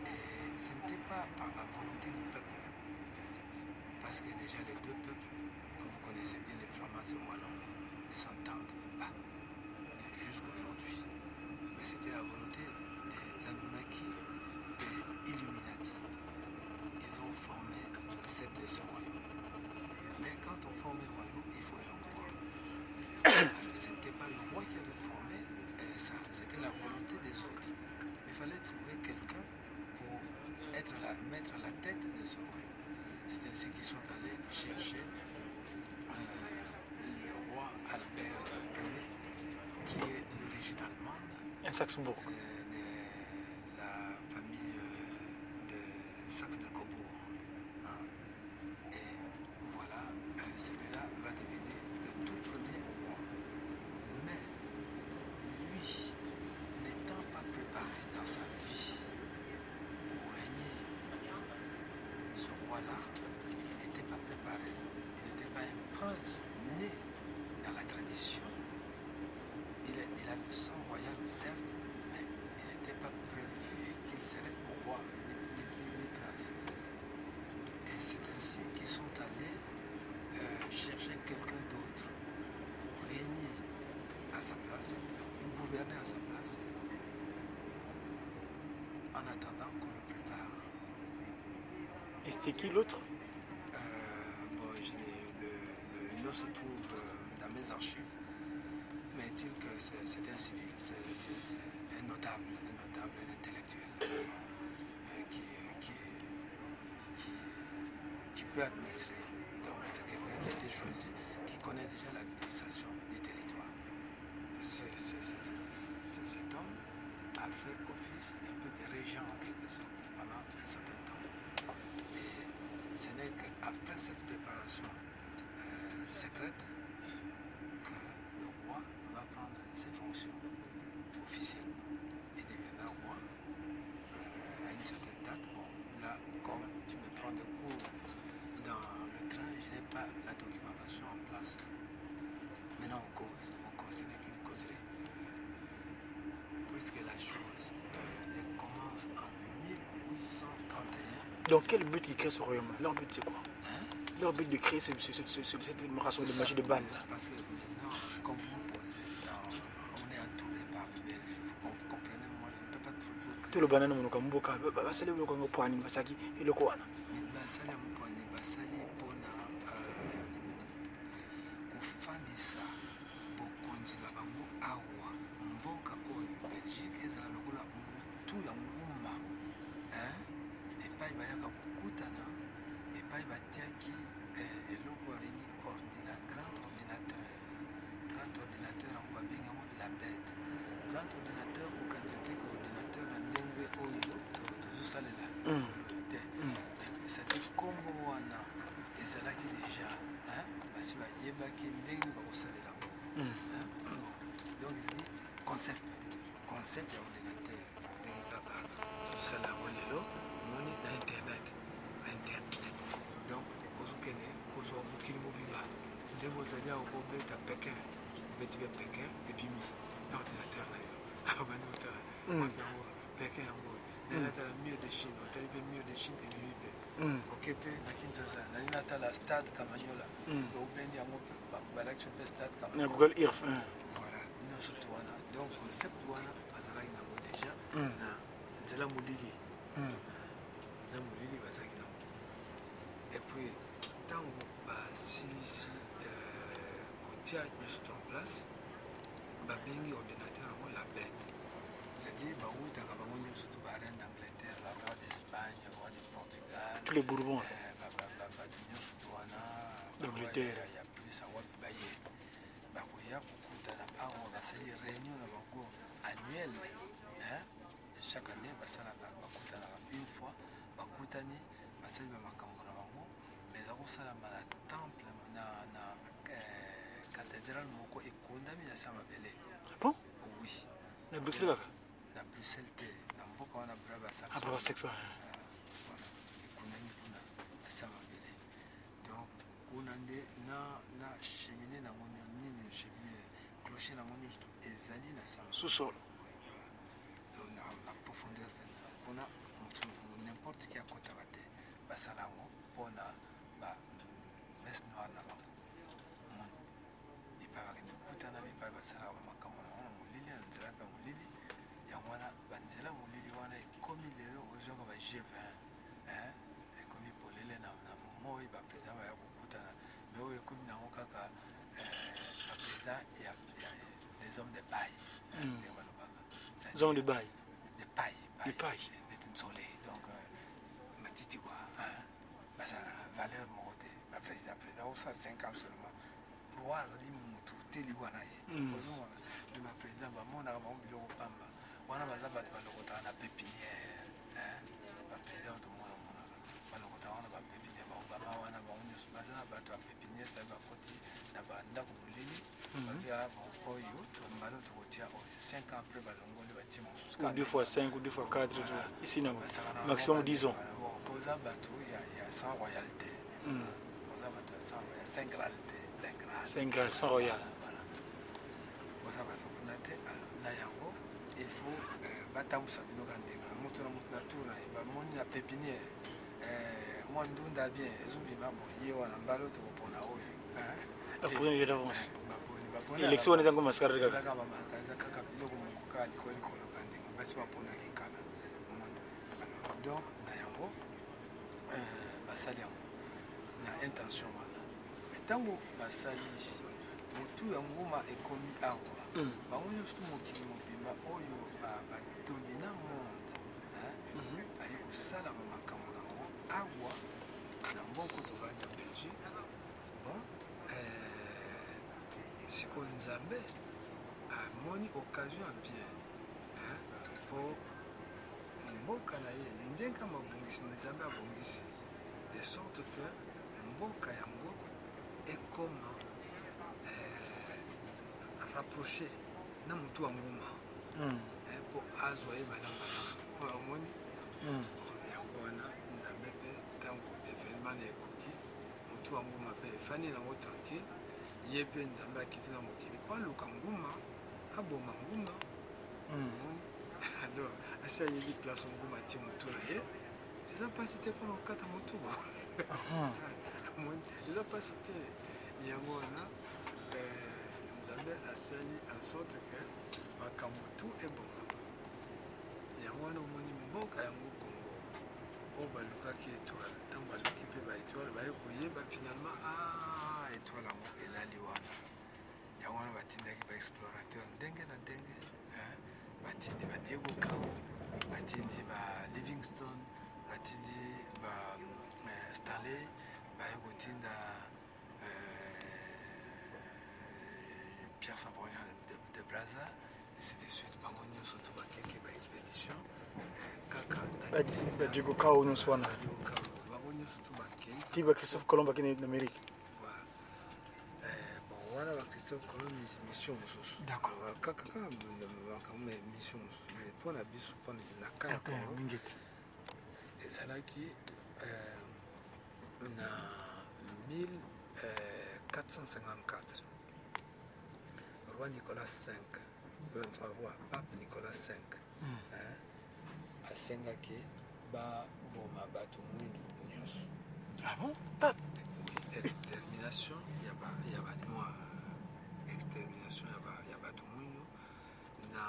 Et ce n'était pas par la volonté du peuple. Parce que déjà les deux peuples que vous connaissez bien, les Flamands et Wallons, ne s'entendent pas, euh, jusqu'aujourd'hui. Mais c'était la volonté des Anunnaki, des Illuminati. Ils ont formé cette, ce royaume. Mais quand on forme un royaume, il faut un roi. Alors, ce n'était pas le roi qui avait formé, euh, ça, c'était la volonté des autres. Il fallait trouver quelqu'un pour être la, mettre à la tête de ce royaume. C'est ainsi qu'ils sont allés chercher, euh, le roi Albert premier, qui est d'origine allemande. Un Saxe-Bourg. Euh, de la famille, euh, de Saxe de Cobourg. Hein. Et voilà, euh, celui-là va devenir le tout premier roi. Mais lui, n'étant pas préparé dans sa vie pour régner, ce roi-là, il n'était pas préparé. Il n'était pas un prince né dans la tradition. Il a, il a le sang royal, certes, mais il n'était pas prévu qu'il serait roi, ni, ni- ni- ni prince. Et c'est ainsi qu'ils sont allés, euh, chercher quelqu'un d'autre pour régner à sa place, gouverner à sa place, en attendant qu'on le prépare. Et c'était qui l'autre? Euh, bon, je n'ai- le, le nom se trouve, euh, dans mes archives, mais est-il que c'est c'est un civil, c'est c'est- c'est un notable, un notable, un intellectuel, vraiment, euh, qui, qui, qui, qui peut administrer. Donc c'est quelqu'un qui a été choisi, qui connaît déjà l'administration du territoire. C'est- c'est- c'est- c'est- cet homme a fait office un peu de régent en quelque sorte pendant un certain temps. Et ce n'est qu'après cette préparation, euh, secrète que le roi va prendre ses fonctions officiellement. Il deviendra roi euh, à une certaine date. Bon, là, comme tu me prends de court dans le train, je n'ai pas la documentation en place. Maintenant, on cause, on cause, ce n'est qu'une causerie. Puisque la chose euh, elle commence en mille huit cent trente et un. Donc, quel but ils créent ce royaume-là? Leur but, c'est quoi? Leur but de créer ce, ce, ce, ce, ce- cette inauguration de magie de Bâle là? Parce que maintenant, comme vous posez, dans- on est entouré par les Belges. Vous comprenez, moi, je ne peux pas trop, trop créer. Toloba nanu na monoko ya mboka, ba- ba- basali biloko yango pwani, basaki biloko wana. Mais basali yango pwani, basali mpona euh, kofandisa bokonzi na bango awa, mboka oyo Belgique ezala lokola motu ya nguma, hein? Epai bayaka kokutana, epai batiaki eh, eloko babengi ordina grand ordinateur. Grand ordinateur yango babengi yango la bête. Grand ordinateur, kokanisa te ke ordinateur na ndenge oyo to- tozosalela mikolo oyo te. C'est-à-dire, nkombo wana ezalaki déjà, hein? Basi bayebaki ndenge nini bakosalela yango, hein? Bon. Donc ezali concept, concept ya ordinateur, ndenge kaka tosala yango lelo, omoni, na internet. Na internet, donc ozokende kozwa mokili mobimba, ndenge ozali awa, kobeta Pékin, obeti mpe Pékin, ebimi na ordinateur na yo. Obandi kotala wapi yango, Pékin yango oyo. Nani atala mur de Chine, otali mpe mur de Chine, ebimi mpe. Oke mpe na Kinshasa, nani atala stade Kamanyola, obendi yango mpe, ba- balakisi mpe stade Na Kamanyola. Google Earth, hein. Voilà, nyonso tu wana. Donc concept wana bazalaki nango déjà na nzela molili. Nzela molili bazalaki nango. Et puis, ntango basilisi euh, kotia nyonso tu en place, babengi ordinateur yango la bête. C'est-à-dire, bawutaka bango nyonso tu, ba reine d'Angleterre, ba roi d'Espagne, roi de Portugal, Tous les Bourbons. Eh, ba- ba- ba- bato nyonso tu wana, D'Angleterre. Ya- ya plus awa baye bakoya kokutana awa, basali réunion na bango annuelle, hein? Chaque année basalaka, bakutanaka une fois, bakutani, basali ba makambo na bango, mais eza kosalama na temple, na, na eh, cathédrale moko ekundami na se ya mabele. Bon? Oui. Na Bruxelles kaka? Na Bruxelles te, na mboka wana Brabant Saxon. Ah, Brabant Saxon. Voilà, ekundami kuna na se ya mabele. Donc kuna nde na na cheminée na yango nyo- nini, cheminée, clocher na yango nyonso ezali na se ya mabele. Sous-sol. Oui, voilà. Donc na, na profondeur mpenza kuna, moto n'importe qui akotaka te. Basala yango mpo na ba messe noire na bango. Moni, bipai bakende kutana, bipai basalaka bamakambo na bango na molili, na nzela mpe ya molili. Yango wana banzela molili wana ekomi lelo ozwaka ba G vingt, hein? Ekomi polele na, na moi, ba président baya kokutana, mais oyo ekomi nango kaka eh, ba président ya, ya, des hommes de paille, hein? Ndenge balobaka. Des hommes de paille. De paille. De paille. Eh, neti nsole, donc euh, matiti quoi, hein? Baza na valeur moko te. Ba président, président osa cinq ans seulement. Roi azali motu te, liwa na ye. Ozomona? Mais ba président bamonaka bango biloko pamba. Wana baza bato balokotaka na pépinière, hein? Ba président tomona monaka balokotaka wana ba pépinière, ba Obama wana, bango nyonso baza na bato ya pépinière, sabi bakoti na bandako molili. Babi, ah, bon, oyo to mbala tokotia oyo, cinq ans après balongoli, batie mosusu. Ou deux fois cinq, ou deux fois quatre, Voilà. ici, non. Basaka na Maximum bango dix ans. Voilà. Bon, boza bato ya, ya sans royauté. Boza bato ya sans royauté, cinq royauté, cinq royauté. Cinq royauté, sans royal. Voilà, voilà. Boza bato kuna te, alors na yango il faut euh, batambusa bino ka ndenge na moto na moto na tour na ye, bamoni na pépinière eh, mwa ndunda bien ezobima, bon, ye wana mbala tokopona oyo, hein? La prochaine fois d'avance. Baponi, baponi. Élection wana eza ngo mascarade kaka. Eza kaka ba mascarade, eza kaka biloko moko kaka likolo likolo ka ndenge basi baponaki kala. Omoni? Alors donc na yango euh, basali yango na intention wana. Mais ntango basali, motu ya nguma ekomi awa. Bango nyonso tu mokili mobimba oyo ba, ba dominant monde, hein? Aye kosala bamakambo na bango awa na mboka tovandi ya Belgique. Bon, euh, siko Nzambe amoni occasion ya bien, hein, mpo mboka na ye, ndenge ya mabongisi Nzambe abongisi, de sorte que mboka yango ekoma rapprocher na mutu wa Nguma. Mm. Eh, po azwa ye malanga na. Omoni? Mm. Yango wana, Nzambe pe, ntango événement na ekoki, mutu wa Nguma pe efani nango tranquille, ye pe Nzambe akiti na mokili, po aluka Nguma, aboma Nguma. Mm. Omoni? Alors, asi ayebi place Nguma atie mutu na ye, eza mpasi te mpo na kokata mutu. Aha. Omoni? Eza mpasi te. Yango wana, eh, Nzambe asali en sorte que makambo tout ebongama. Yango wana omoni mboka yango Congo, oyo balukaki étoile, ntango baluki mpe ba étoile, baye koyeba finalement, ah, étoile yango elali wana. Yango wana batindaki ba explorateur ndenge na ndenge, hein. Batindi ba Diego Cao, batindi ba Livingstone, batindi ba, eh, Stanley, baye kotinda, eh, Pierre Savoyen de, de Brazza, ainsi de suite. Bango nyonso tout bakeke ba expédition, eh, kaka na Ba Di-, ba Diego Cao nyonso wana. Ba Diego Cao, bango nyonso tout bakei. Ti ba Christophe Colomb bakei na Amérique. Voilà. Eh, bon, wana ba Christophe Colomb mis-, mission mosusu. D'accord. Euh, kaka, kaka, makambo ya mission mosusu. Mais mpo na biso, mpo na, na cas ya Congo, ingeta, ezalaki, euh, na mille quatre cent cinquante-quatre. Roi Nicolas cinq, euh, roi, pape Nicolas cinq, mm, hein, asengaki baboma bato mwindu nyonso. Ah bon? Pape? Oui, extermination ya ba, ya ba noirs, extermination ya ba, ya bato mwindu na,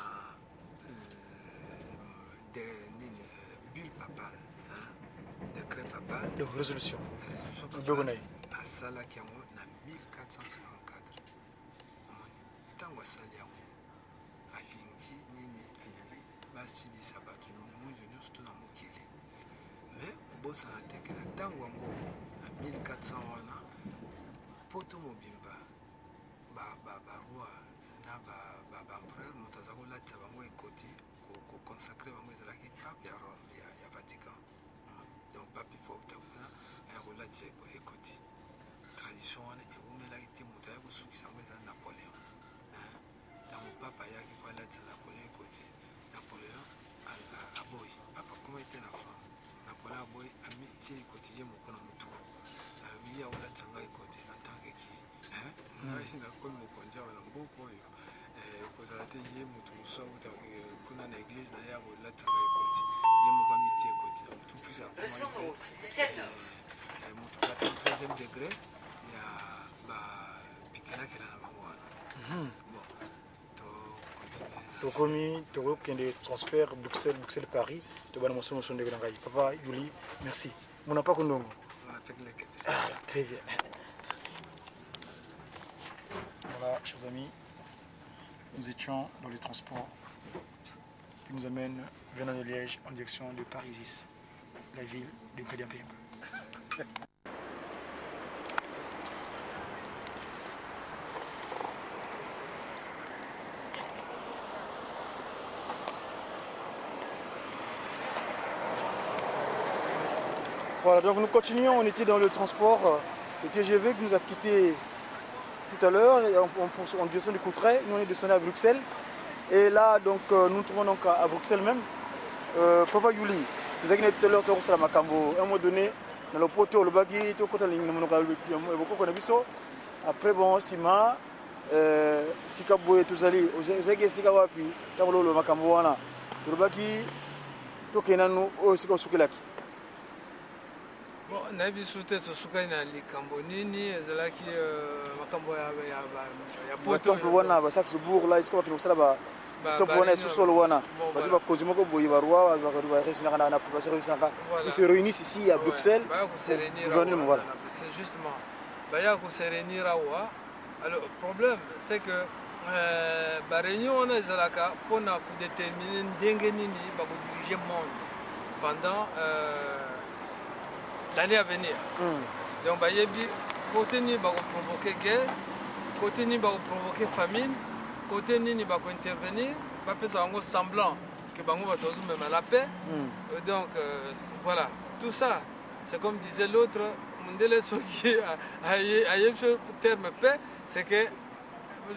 euh, de, nini, euh, bulle papale, hein, décret papal. Donc, résolution. Résolution papale. Loboko na ye. Asalaki yango na mille quatre cent cinquante-quatre. Omoni, ntango asali yango, alingi nini? Alingi basilisa bato mwindu nyonso tout na mokili. Mais kobosana te ke na ntango yango, na mille quatre cents wana, Mpoto mobimba, ba, ba, ba roi na ba, ba, ba empereur, moto aza kolatisa bango ekoti, ko, ko consacrer bango ezalaki pape ya Rome, ya, ya Vatican. Donc pape il faut auta kuna, aya kolatisa eko-, ekoti. Tradition wana ewumelaki te, moto aya kosukisa yango eza Napoléon. Hein? Ntango pape ayaki mpo alatisa Napoléon ekoti, Napoléon a, a, aboyi. Pape akomaki te na France. Napoléon aboyi, amitie ekoti ye moko na mutu. Alobi, "Ye akolatisa ngai ekoti en tant que qui? Hein? Mm. Ngai nakomi mokonzi awa na mboka oyo. Eh, ekozala te ye moto mosusu akuta, eh, kuna na église na ye akolatisa ngai ekoti." Ye moko amitie ekoti na mutu, puisque akomaki mpe, eh, eh, moto quatre-vingt-troisième degré ya ba pikelakela na bango wana. Mhm. Bon, to continuer na Tokomi, tokokende transfert Bruxelles, Bruxelles, Paris. Tobanda mosusu mosusu ndeko na ngai. Papa Yuli, merci. Muna mpako ndongo. Muna mpako lekete. Ah, là, très bien. Voilà, chers amis, nous étions dans les transports qui nous amènent venant de Liège en direction de Paris-Is, la ville de Nkadi Mpemba. Voilà, donc nous continuons, on était dans le transport, euh, le T G V qui nous a quittés tout à l'heure, et on, on, on descend de Courtrai, nous on est descendu à Bruxelles. Et là, donc, euh, nous nous trouvons donc à, à Bruxelles même. Euh, Papa Yuli, tozalaki tout à l'heure, tokosala makambo, à un moment donné, na lopoto, olobaki, tokota na monoko ya, ya, ya bokoko na biso. Après, bon, nsima, euh, sika boye tozali, oza-, ozalaki esika wapi, ntango lolo makambo wana? Tolobaki, tokende nanu, oyo esika osukelaki. Bon, nayebi lisusu te tosukaki na likambo nini, ezalaki, euh, makambo ya, ya, ya, ya ba poto temple oyo, wana, bon, ba Saxe-Bourg là, esika bakende kosala ba, ba temple wana ya réunion sosolo wana. Bon, bazwi voilà. Bakonzi moko boye, ba roi, ba, ba, ba, ba, na, na population, ils se réunissent ici à Bruxelles. Ouais, baya ko se réunir awa, voilà. Voilà. C'est justement, baya ko se réunir awa. Alors, problème, c'est que, euh, ba réunion wana ezalaka mpo na ko déterminer ndenge nini bako diriger monde pendant, euh, l'année à venir. Mm. Donc, bayebi côté nini bako provoquer guerre, côté nini bako provoquer famine, côté nini bako intervenir, bapesa bango semblant que bango bato bazomema la paix. Mm. Euh, donc, euh, voilà, tout ça, c'est comme disait l'autre, mundele soki a-, aye-, ayebi biso terme paix, c'est que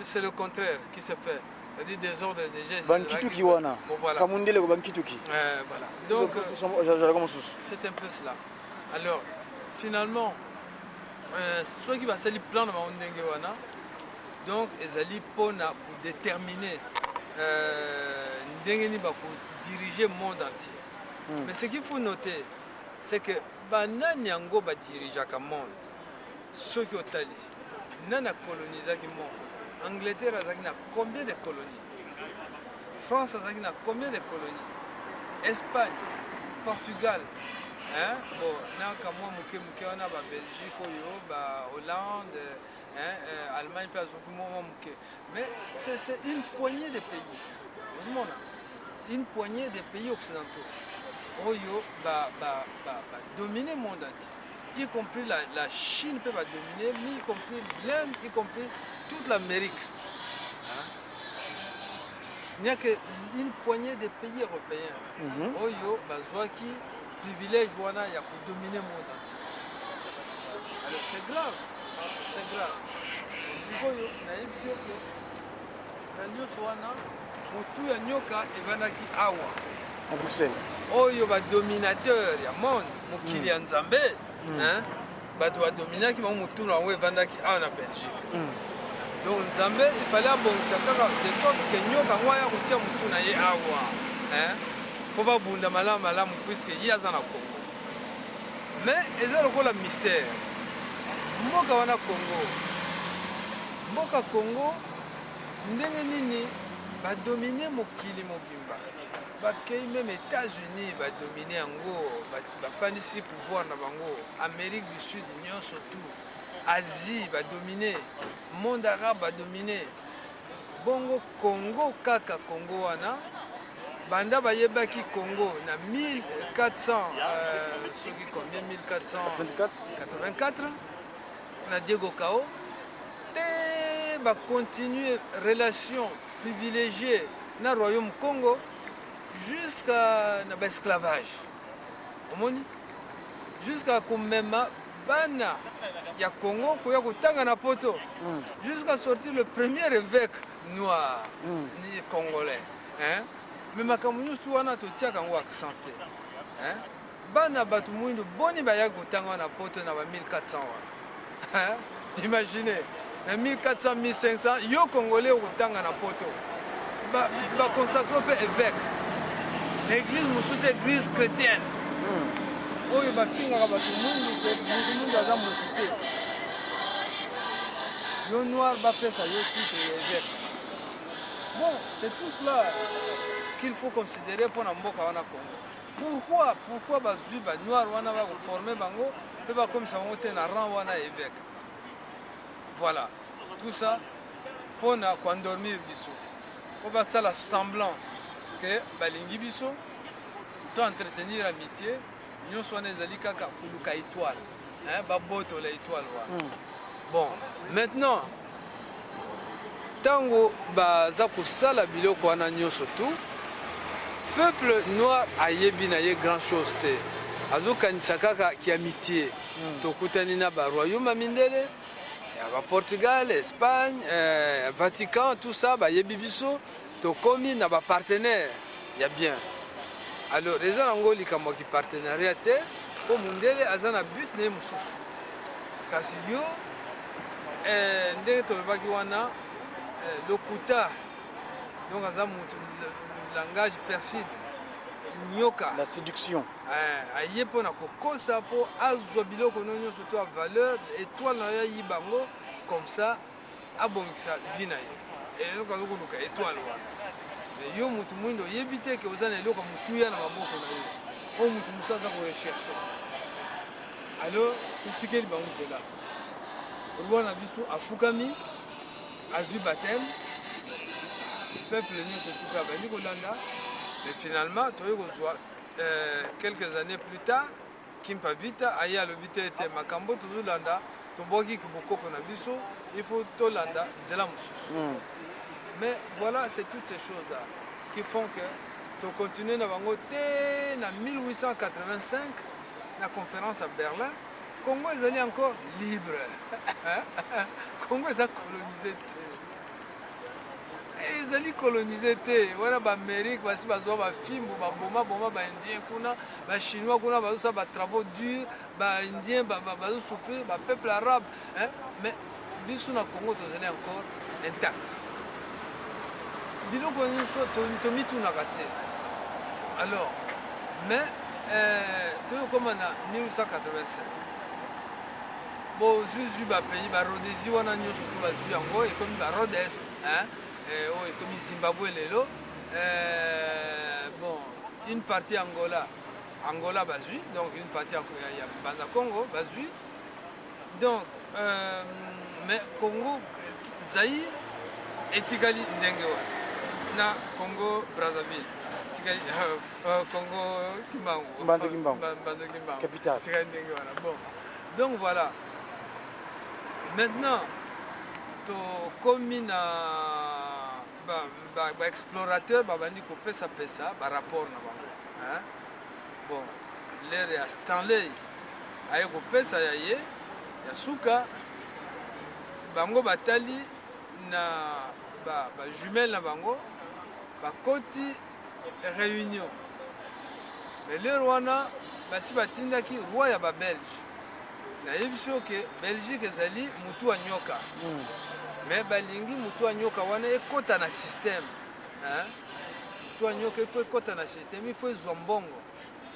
C'est le contraire qui se fait. C'est-à-dire désordre déjà. Bankituki wana. Bon, voilà. Kamundele ko bankituki. Euh, voilà. Donc, euh, Jaloux comme sous. C'est un peu cela. Alors, finalement, euh, soki basali plan na bango ndenge wana, donc ezali pona kudéterminer euh, ndenge nini bakudiriger monde entier. Mais ce qu'il faut noter, c'est que banani yango badirigeaka monde? Soki otali, nani acolonisaki monde? Angleterre azalaki na combien de colonies? France azalaki na combien de colonies? Espagne, Portugal, hein? Bon, na kamwa moke moke wana, ba Belgique oyo, ba Hollande, hein, euh, Allemagne mpe azwaki mwa mwa moke. Mais c'est, c'est une poignée de pays. Ozomona? Une poignée de pays occidentaux oyo ba, ba, ba, ba dominer monde entier, y compris la, la Chine peut ba dominer, mais y compris l'Inde, y compris toute l'Amérique. Hein? Il n'y a que une poignée de pays européens oyo bazwaki privilège wana ya kudominer monde entier. Alors c'est grave, c'est grave. Sikoyo nayebi yo que na nyonso wana, motu ya nyoka evandaki awa. En Bruxelles. Oyo ba dominateur ya monde, mokili ya Nzambe, hein, bato badominaki bango, motu na yango evandaki awa na Belgique. Donc Nzambe il fallait abongisa kaka de sorte que nyoka yango aya kotia motu na ye awa, hein, mpo babunda malamu malamu, puisque ye aza na Congo. Mais eza lokola mystère. Mboka wana Congo, mboka Congo, ndenge nini badominer mokili mobimba? Bakei même États-Unis badominer yango, ba- bafandisi pouvoir na bango. Amérique du Sud nyonso tout, Asie badominer, monde arabe badominer. Bongo Congo, kaka Congo wana, banda bayebaki Congo na mille quatre cents, euh, soki combien, mille quatre cent quatre-vingt-quatre, na Diego Cao, te ba continuer relation privilégiée na royaume Kongo jusqu'à na ba esclavage. Omoni? Jusqu'à kumema bana ya Congo koya kutanga na Poto. Jusqu'à sortir le premier évêque noir, ni congolais, hein? Mais makambo nyonso wana totiaka yango accent te, hein? Bana bato mwindu boni bayaki kutanga na Poto na ba mille quatre cents wana? Hein? Imaginez, na mille quatre cents, mille cinq cents, yo congolais okutanga na Poto, ba, ba consacrer mpe évêque. Na église mosusu te, église chrétienne, oyo bafingaka bato mwindu, ke moto mwindu aza moto te. Yo noir bapesa yo titre ya évêque. Bon, c'est tout cela qu'il faut considérer mpo na mboka wana Congo. Pourquoi, pourquoi bazwi ba noirs wana ba former bango mpe bakomisa bango te na rang wana ya évêque? Voilà, tout ça mpo na kuendormir biso, mpo basala semblant que balingi biso, to entretenir amitié. Nyonso wana ezali kaka kuluka étoile, hein, babotola étoile wana. Bon, maintenant, ntango baza kosala biloko wana nyonso tout, peuple noir ayebi na ye grand chose te. Azokanisa kaka kiamitié. Tokutani na ba royaume ya mindele, ya ba Portugal, Espagne, euh, Vatican, tout ça, bayebi biso, tokomi na ba partenaires ya bien. Alors eza nango likambo ya kipartenariat te, mpo mundele aza na but na ye mosusu. Kasi yo, eh, ndenge tolobaki wana, eh, lokuta, donc aza motu, le- langage perfide, nyoka. La séduction. Eh, aye mpo na kokosa, mpo azwa biloko na yo nyonso to ya valeur, étoile na yo ayiba yango, comme ça abongisa vie na ye. Eloko azo koluka étoile wana. Mais yo motu mwindu oyebi te que oza na eloko ya motuya na maboko na yo, oyo motu mosusu aza ko rechercher. Alors totikeli bango nzela. Roi na biso afukami, azwi baptême, peuple nyonso tout abandi kolanda. Mais finalement toye kozwa, euh, quelques années plus tard, Kimpa Vita aye alobi te, te, makambo tozolanda, tobwaki kibokoko na biso, il faut tolanda nzela mosusu. Mais voilà, c'est toutes ces choses-là qui font que to continuer na bango te. Na mille huit cent quatre-vingt-cinq, na conférence à Berlin, Congo ezali encore libre. Congo eza colonisé te. Ezali colonisé te. Wana ba Amérique basi bazwa ba fimbu, baboma boma ba Indien kuna, ba Chinois kuna bazosala ba travaux durs, ba Indien ba, ba, bazosouffrir, ba peuple arabe, hein? Mais biso na Congo tozali encore intact. Biloko nyonso to- tomitunaka te. Alors, mais euh, tokoma na mille huit cent quatre-vingt-cinq. Bon, zuzu ba pays, ba Rhodesie wana nyonso tu bazwi yango, ekomi ba Rhodes, hein? Eh, oyo ekomi Zimbabwe lelo. Eh, bon, une partie Angola, Angola bazwi, donc une partie ya, ya, ya Mbanza Congo bazwi. Donc euh, mais Congo, Zaïre etikali ndenge wana, na Congo Brazzaville etikali euh, euh, Congo Kimbangu, Mbanza Kimbangu. Mba- Mbanza Kimbangu. Capitale. Etikali ndenge wana. Bon, donc voilà. Maintenant tokomi na ba, ba, ba explorateur babandi kopesa pesa ba rapport na bango, hein? Bon, l'heure ya Stanley aye kopesa ya ye ya suka, bango batali na ba, ba jumelle na bango, bakoti Réunion. Mais l'heure wana basi batindaki roi ya ba Belge. Nayebisi yo ke Belgique ezali mutu ya nyoka. Mm. Mais balingi mutu ya nyoka wana ekota na système, hein? Mutu ya nyoka il faut ekota na système, il faut ezwa mbongo,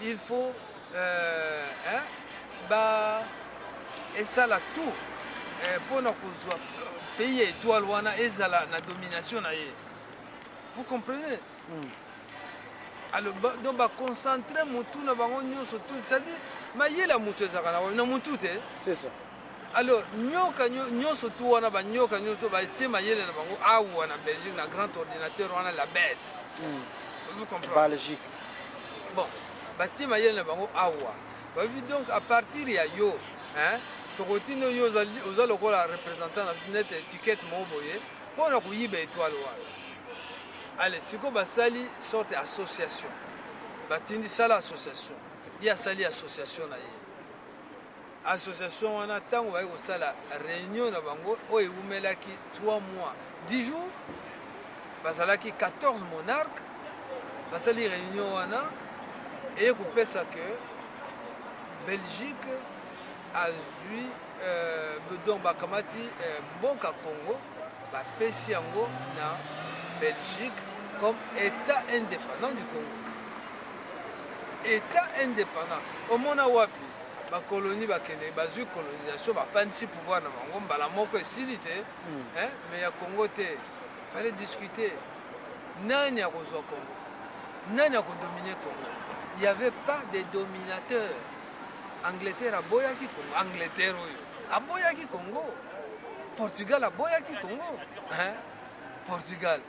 il faut euh, hein, ba esala tout euh, mpo na kozwa euh, pays ya étoile wana ezala na domination na ye. Vous comprenez? Mm. Alors ba, donc ba concentrer mutu na bango nyonso tu, c'est-à-dire mayele ya mutu ezalaka na wapi? Na mutu te. C'est ça. Alors nyoka nyo- nyonso tu wana, banyoka nyonso batie mayele na bango awa na Belgique na grand ordinateur wana, la bête. Mm. Vous comprenez? Belgique. Bon, batie mayele na bango awa. Babi donc à partir ya yo, hein, tokotinda yo ozali- oza lokola représentant na biso, neti étiquette moko boye, mpo na koyiba étoile wana. Allez, siko basali sorte association. Batindi sala association. Ye asali association na ye. Association wana, ntango baye kosala réunion na bango oyo eumelaki trois mois, dix jours, bazalaki quatorze monarques, basali réunion wana, eye kopesa que Belgique azwi euh, donc bakamati euh, mboka Congo, bapesi yango na Belgique comme État indépendant du Congo. État indépendant. Omona wapi? Ba colonie bakende, bazwi colonisation, bafandisi pouvoir na bango, mbala moko esili te. Mm. Hein? Mais ya Congo te. Fallait discuter. Nani akozwa Congo? Nani akodominer Congo? Il y avait pas de dominateur. Angleterre aboyaki Congo. Angleterre oyo aboyaki Congo. Portugal aboyaki Congo. Hein? Portugal.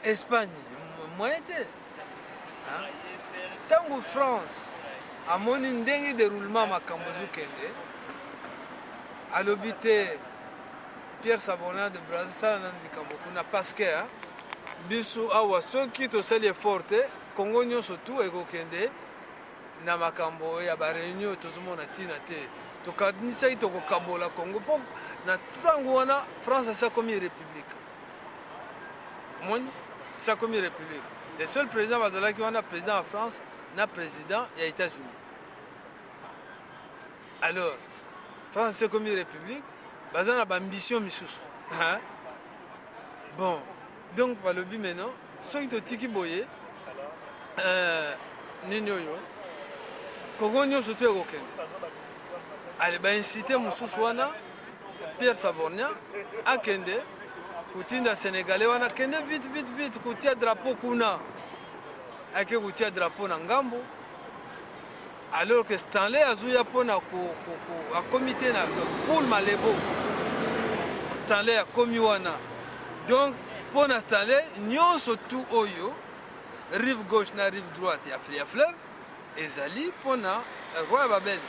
Espagne, m- moyen te. Hein? Ntango France amoni ndenge déroulement makambo ezokende, alobi te, Pierre Sabona de Brazza, sala nanu likambo kuna, parce que hein, biso awa soki tosali effort te, Congo nyonso tu ekokende na makambo ya ba réunion tozomona ntina te. Tokanisaki tokokabola Congo mpo na ntango wana France esi akomi république. Omoni? Esi akomi république. Le seul président bazalaki wana, président ya France na président ya États-Unis. Alors France esi ekomi république, baza na ba ambition misusu. Hein? Bon, donc balobi maintenant, soki totiki boye, euh, nini oyo, Congo nyonso tu ekokende. Allez, ba inciter mosusu wana, Pierre Sabornia, akende kotinda Sénégalais wana, kende vite, vite, vite, kotia drapeau kuna. Ake kotia drapeau na ngambo, alors que Stanley azoya mpo na ko- ko- ko- akomi te na poule Malebo. Stanley akomi wana. Donc mpo na Stanley, nyonso tu oyo, rive gauche na rive droite ya, ya fleuve, ezali mpo na roi ya ba Belge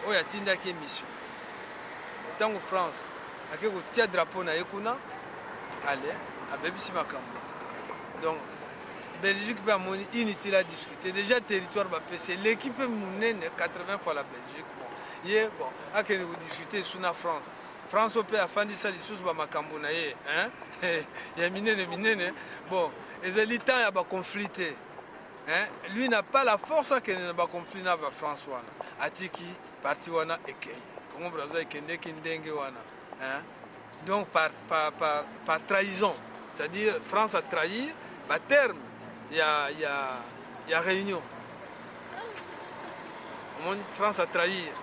oyo atindaki ye mission. Ntango France ake kotia drapeau na ye kuna, allez, abebisi makambo. Donc Belgique mpe amoni inutile à discuter. Déjà territoire bapesi, eleki mpe monene quatre-vingts fois la Belgique. Bon, ye, bon, akende ko discuter lisusu na France. France oyo mpe afandisa lisusu bamakambo na ye, hein? Ya minene minene. Bon, ezali temps ya baconflit te, hein? Lui n'a pas la force akende na baconflit na ba France wana. Atiki parti wana ekei. Congo Brazza ekendeki ndenge wana, hein? Donc par, par, par, par trahison, c'est-à-dire France a trahi ba terme ya, ya, ya réunion. Omoni, France a trahir,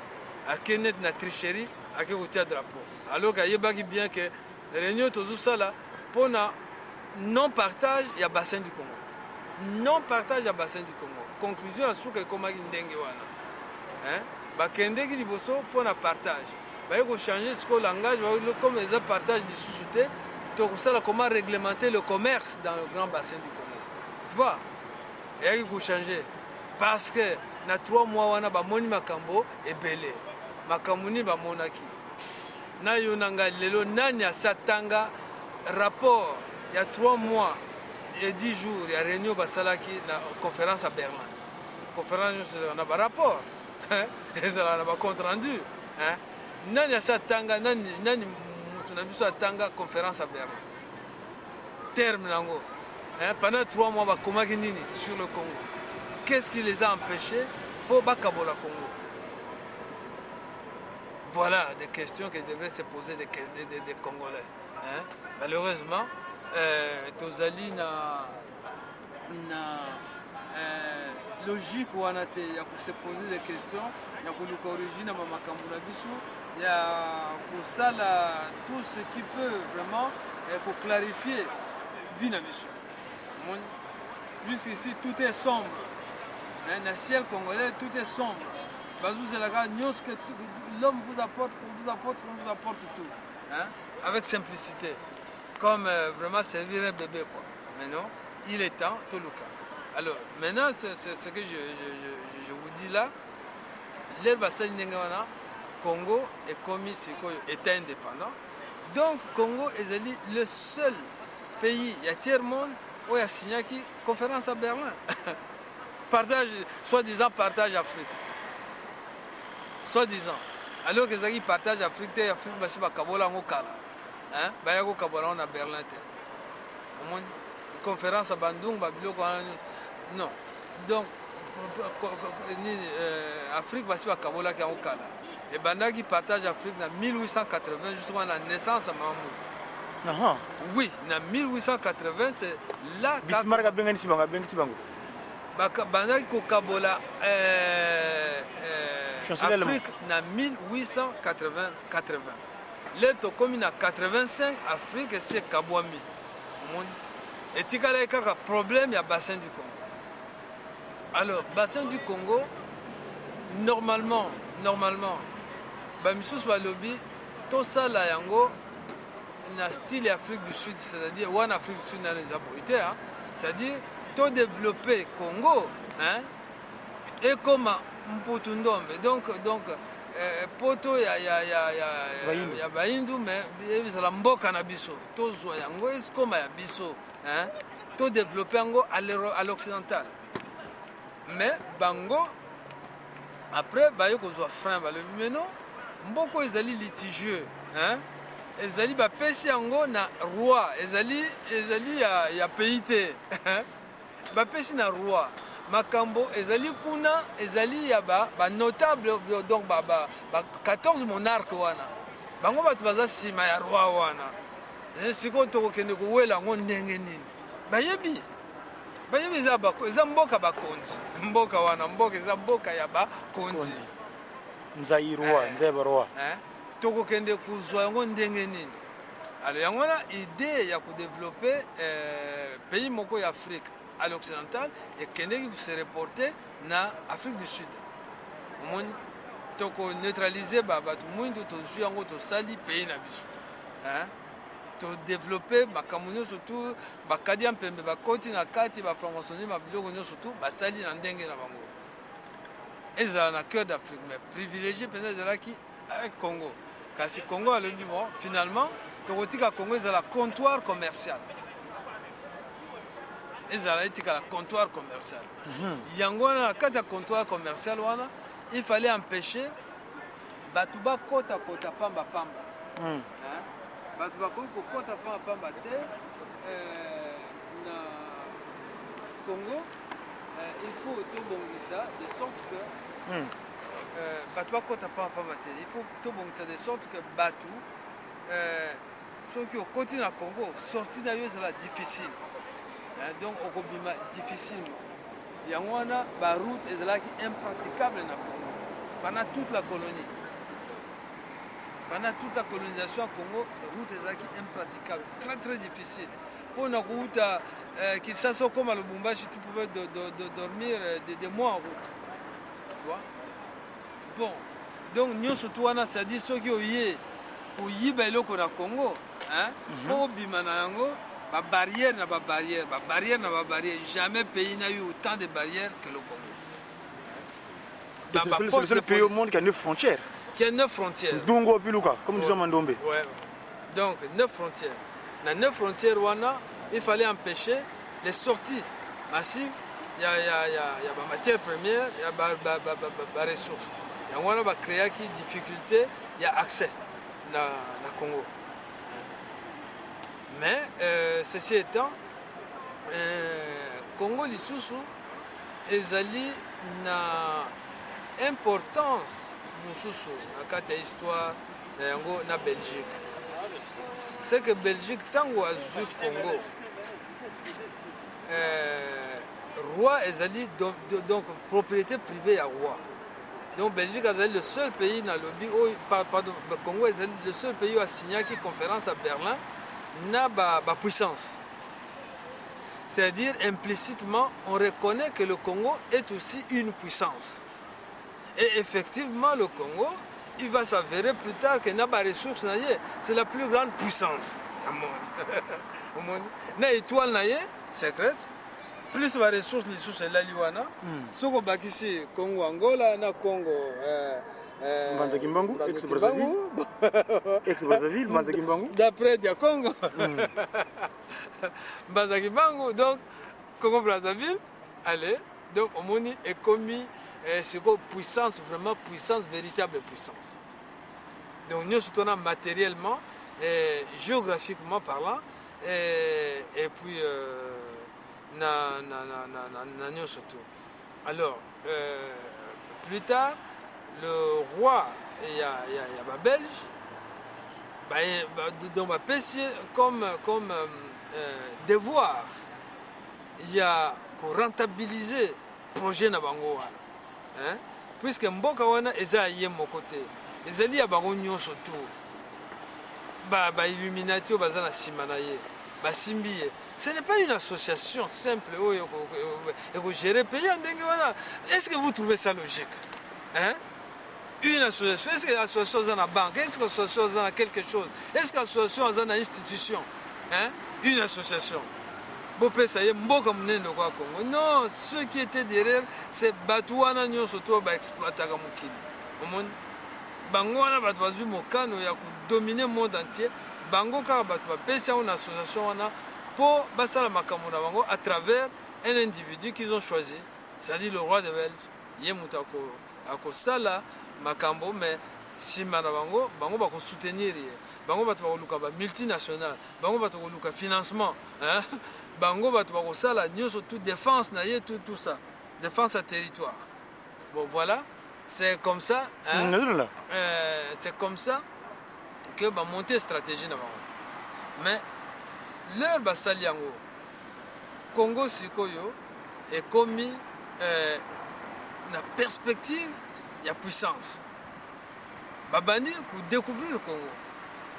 ake neti na tricherie, ake kotia drapeau, alors que ayebaki bien que réunion tozosala mpo na non partage ya bassin du Congo. Non partage ya bassin du Congo. Conclusion ya suka ekomaki ndenge wana, hein? Bakendeki liboso mpo na partage, baye kochanger sikoyo langage, baye comme eza partage lisusu te, tokosala comment réglementer le commerce dans le grand bassin du Congo. Tu vois? Eyaki kochanger parce que na trois mois wana bamoni makambo ebele. Makambo nini bamonaki? Na yo na ngai lelo, nani asi atanga rapport ya trois mois et dix jours ya réunion basalaki na conférence à Berlin? Conférence nyonso ezala na ba rapport, hein? Ezala na ba compte rendu, hein? Nani asi atanga, nani, nani mutu na biso atanga conférence à Berlin? Terme na yango, hein? Pendant trois mois bakomaki nini sur le Congo? Qu'est-ce qui les a empêchés mpo bakabola Congo? Voilà des questions que devraient se poser des, que-, des, des, des Congolais, hein? Malheureusement, euh, tozali na, na, euh, logique wana te ya ko se poser des questions, ya koluka origine ya makambo na biso, ya kosala tout ce qui peut vraiment, euh, ko clarifier vie na biso. Omoni? Jusqu'ici, tout est sombre. Hein, na ciel congolais, tout est sombre. Bazozelaka nyonso que tout, l'homme vous apporte, qu'on vous apporte, qu'on vous apporte tout, hein, avec simplicité. Comme, euh, vraiment servir un bébé, quoi. Mais non, il est temps, toluka. Alors, maintenant, c'est, c'est ce que je, je, je, je vous dis là. L'heure basali ndenge wana, Congo ekomi sikoyo État indépendant. Donc, Congo ezali le seul pays ya tiers monde oyo asignaki conférence à Berlin. Partage, soi-disant partage Afrique. Soi-disant. Alors que ezalaki partage Afrique te, Afrique basi bakabola yango kala. Hein? Baya kokabola yango na Berlin te. Omoni? Conférence ya Bandung, ba biloko wana nyonso. Non. Donc, ko-, ko-, ko-, nini, euh, Afrique basi bakabolaki yango kala. Ebandaki partage Afrique na mille huit cent quatre-vingts, justement na naissance ya Mama Moïse. Aha. Oui, na mille huit cent quatre-vingts, c'est là Bismarck kaka abengisi bango, abengisi bango. Baka-, bandaki kokabola, euh, euh, Chancelier allemand. Afrique na mille huit cent quatre-vingts, quatre-vingts. Lelo tokomi na quatre-vingt-cinq, Afrique esi ekabwami. Omoni? Etikalaki kaka problème ya bassin du Congo. Alors, bassin du Congo, normalement, normalement, bamisusu balobi, tosala yango na style ya Afrique du Sud, c'est-à-dire, wana Afrique du Sud nani eza boye te, hein? C'est-à-dire, to développer Congo, hein? Ekoma Mputu Ndombe. Donc, donc, euh, poto ya, ya, ya, ya, Bayindu. Ya Bayindu, mais ezala mboka na biso. Tozwa yango, ekoma ya biso, hein? To développer yango à l'euro-, à l'occidental. Mais bango, après, baye kozwa frein, balobi, mais non, mboka ezali litigieux, hein? Ezali bapesi yango na roi, ezali, ezali ya, ya pays te. Bapesi na roi. Makambo ezali kuna, ezali ya ba, ba notables, donc ba, ba, ba quatorze monarques wana. Bango bato baza nsima ya roi wana. Eh, sikoyo tokokende kowela yango ndenge nini? Bayebi. Bayebi eza bako-, eza mboka bakonzi. Mboka wana, mboka eza mboka ya bakonzi. Konzi. Nza ya roi, eh, nza ya ba roi. Eh? Tokokende kozwa yango ndenge nini? Alors, yango wana idée ya ko développer, euh, pays moko ya Afrique à l'occidental, ekendeki ko se reporter na Afrique du Sud. Omoni, toko neutraliser ba, bato mwindu, tozwi yango, tosali pays na biso. Hein? To développer makambo nyonso tout, ba kadi ya mpembe bakoti na kati, ba francs-maçonneries, ba biloko nyonso tout, basali na ndenge na bango. Ezala na cœur d'Afrique, mais privilégié mpenza ezalaki, eh, Congo. Kasi Congo alobi, bon, finalement, tokotika Congo ezala comptoir commercial. Ezala, etikala comptoir commercial. Mhm. Yango wana, na kati ya comptoir commercial wana, il fallait empêcher bato bakota kota pamba pamba. Hein? Bato bakoki kokota pamba pamba te, euh, na Congo. Euh, il faut tobongisa de sorte que, euh, bato bakota pamba pamba te. Il faut tobongisa de sorte que bato, euh, soki okoti na Congo, sortie na yo ezala difficile. Hein, donc okobima difficilement. Yango wana, ba route ezalaki impraticable na Congo pendant toute la colonie. Pendant toute la colonisation ya Congo, route ezalaki impraticable, très très difficile. Mpo na kouta, euh, Kinshasa okoma Lubumbashi, tu pouvais do- do- do- dormir, euh, des, des mois en route. Tu vois? Bon, donc nyonso tu wana, c'est-à-dire soki oye koyiba eloko na Congo, hein, mpo obima na yango, ba barrière na ba barrière, ba barrière na ba barrière. Jamais pays n'a eu autant de barrières que le Congo. Et c'est le seul, c'est le seul pays au monde qui a neuf frontières. Qui a neuf frontières. Ndungu, Piluka, comme disait Mandombe. Ouais. Donc, neuf frontières. Na neuf frontières wana, il fallait empêcher les sorties massives. Il y a, il y a, il y a, il y a ba matières premières, il y a ba, ba, ba, ba, ba, ba ressources. Il y a wana ba créer ki difficulté, il y a accès na, na Congo. Mais, euh, ceci étant, euh, Congo lisusu ezali na importance mosusu na kati ya histoire na yango na Belgique. C'est que Belgique, ntango azwi Congo, euh, roi ezali donc, donc propriété privée ya roi. Donc Belgique azali le seul pays, nalobi, oyo, pa- pardon, Congo ezali le seul pays oyo asignaki conférence à Berlin na ba, ba puissance. C'est-à-dire, implicitement, on reconnaît que le Congo est aussi une puissance. Et effectivement, le Congo, il va s'avérer plus tard que na ba ressources na ye, c'est la plus grande puissance au monde. Au monde. Na étoile na ye, secrète, plus ba ressources lisusu elali wana. Soki obakisi Congo Angola na Congo, euh, euh, Mbanza Kimbangu, Mbanza ex-Brazzaville. Kimbangu. Ex-Brazzaville, Mbanza Kimbangu. D'après Dia Congo. Mbanza Kimbangu, donc Congo Brazzaville, allez, donc omoni ekomi, eh, sikoyo puissance, vraiment puissance, véritable puissance. Donc nyonso tu wana matériellement, eh, géographiquement parlant, eh, et puis, euh, na, na, na, na, na, na nyonso tu. Alors, euh, plus tard, le roi ya, ya, ya ba Belges, ba, ba, donc bapesi ye comme, comme, euh, euh, devoir ya ko rentabiliser projet na bango wana, hein? Puisque mboka wana eza ya ye moko te, ezali ya bango nyonso tu. Ba, ba Illuminati oyo baza na nsima na ye, basimbi ye. Ce n'est pas une association simple oyo eko, eko, eko gérer pays ya ndenge wana. Est-ce que vous trouvez ça logique? Hein? Une association, est-ce que association aza na banque? Est-ce que association aza na quelque chose? Est-ce que association aza na institution? Hein? Une association. Bopesa ye mboka monene lokola Congo. Non, ceux qui étaient derrière, c'est bato wana nyonso tu ba exploitaka mokili. Omoni? Bango wana bato bazwi mokano ya ko dominer monde entier. Bango kaka bato bapesi yango na association wana mpo basala makambo na bango à travers un individu qu'ils ont choisi, c'est-à-dire le roi de Belge. Ye moto ako, akosala makambo, mais nsima na bango, bango bako soutenir ye. Bango bato bakoluka ba multinationales, bango bato bakoluka financement, hein? Bango bato bakosala nyonso tu, défense na ye, tout, tout ça. Défense ya territoire. Bon, voilà, c'est comme ça, hein? Mm, là. Euh, c'est comme ça que ba monter stratégie na bango. Mais l'heure basali yango, Congo sikoyo ekomi, euh, na perspective ya puissance. Babandi ko découvrir Congo.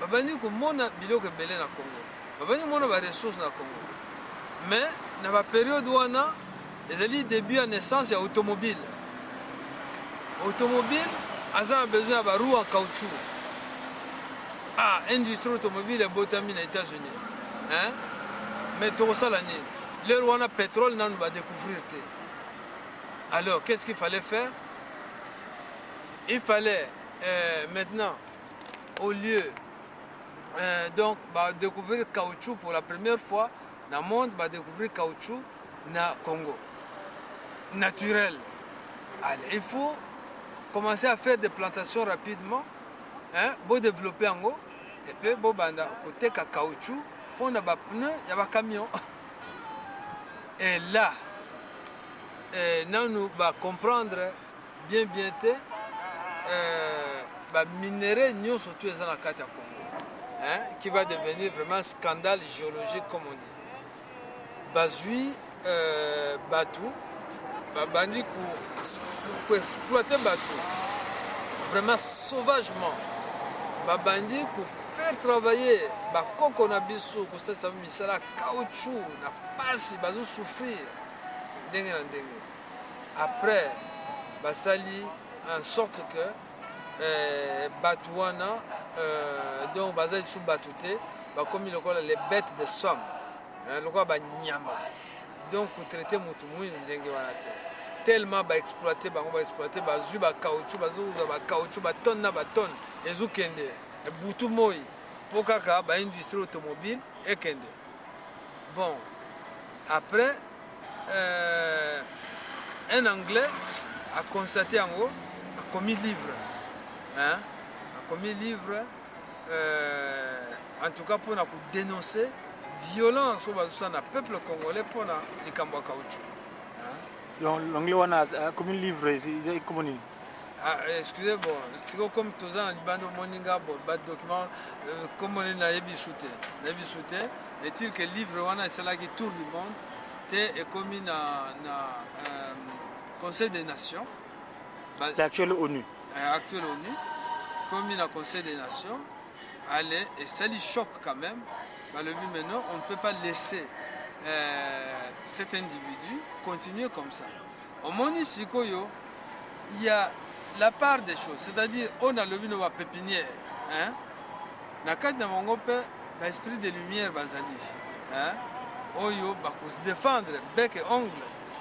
Babandi komona biloko ebele na Congo. Babandi komona ba ressources na Congo. Mais na ba période wana, ezali début ya naissance ya automobile. Automobile aza na besoin ya ba roues en caoutchouc. Ah, industrie automobile ebotami na États-Unis. Hein? Mais tokosala nini? L'heure wana pétrole nanu ba découvrir te. Alors, qu'est-ce qu'il fallait faire? Il fallait, euh, maintenant, au lieu, euh, donc, ba découvrir caoutchouc pour la première fois dans le monde, ba découvrir caoutchouc na Congo. Naturel. Allez, il faut commencer à faire des plantations rapidement, hein, bo développer yango. Et puis, bo banda koteka caoutchouc mpo na ba pneus ya ba camions. Et là, eh, nanu ba comprendre bien, bien te, euh, ba minerais nyonso tout eza na kati ya Congo, hein, qui va devenir vraiment scandale géologique, comme on dit. Bazui, euh, bato, babandi ku-, ku-exploiter bato vraiment sauvagement. Babandi ku faire travailler bakoko na biso, kosalisa misala caoutchouc na pasi, bazo souffrir ndenge na ndenge. Après, basali en sorte que, euh, bato wana, euh, donc baza lisusu bato te, bakomi lokola les bêtes de somme, hein, lokola banyama. Donc, kotraiter mutu mwindu ndenge wana te. Tellement ba exploiter bango, ba exploiter, bazui ba caoutchouc, bazo kozwa ba caoutchouc, ba tonnes na ba tonnes, ezo kende, butu moi, mpo kaka ba industrie automobile ekende. Bon, après, euh, un Anglais a constaté yango, akomi livre, hein? Akomi livre, euh, en tout cas, mpo na ko dénoncer violence oyo bazosala na peuple congolais mpo na likambo ya caoutchouc, hein? Donc, l'anglais wana, euh, akomi livre, c'est, c'est comme nini? Ah, excusez, bon, sikoyo comme toza na libanda, omoni nga, bon, ba document, euh, comme on est, nayebi su te, nayebi su te, mais dire que livre wana esalaki tour du monde, te ekomi na, na, euh, Conseil des Nations. Ba- L'actuel onu. Euh, actuel onu, ekomi na Conseil des Nations, allez, esali choc quand même. Balobi, mais non, on ne peut pas laisser, euh, cet individu continuer comme ça. Omoni sikoyo, il y a la part des choses, c'est-à-dire, oyo nalobi na ba pépinière, hein? Na kati na bango mpe ba esprit de lumière bazali, hein? Oyo bako se défendre bec et ongle,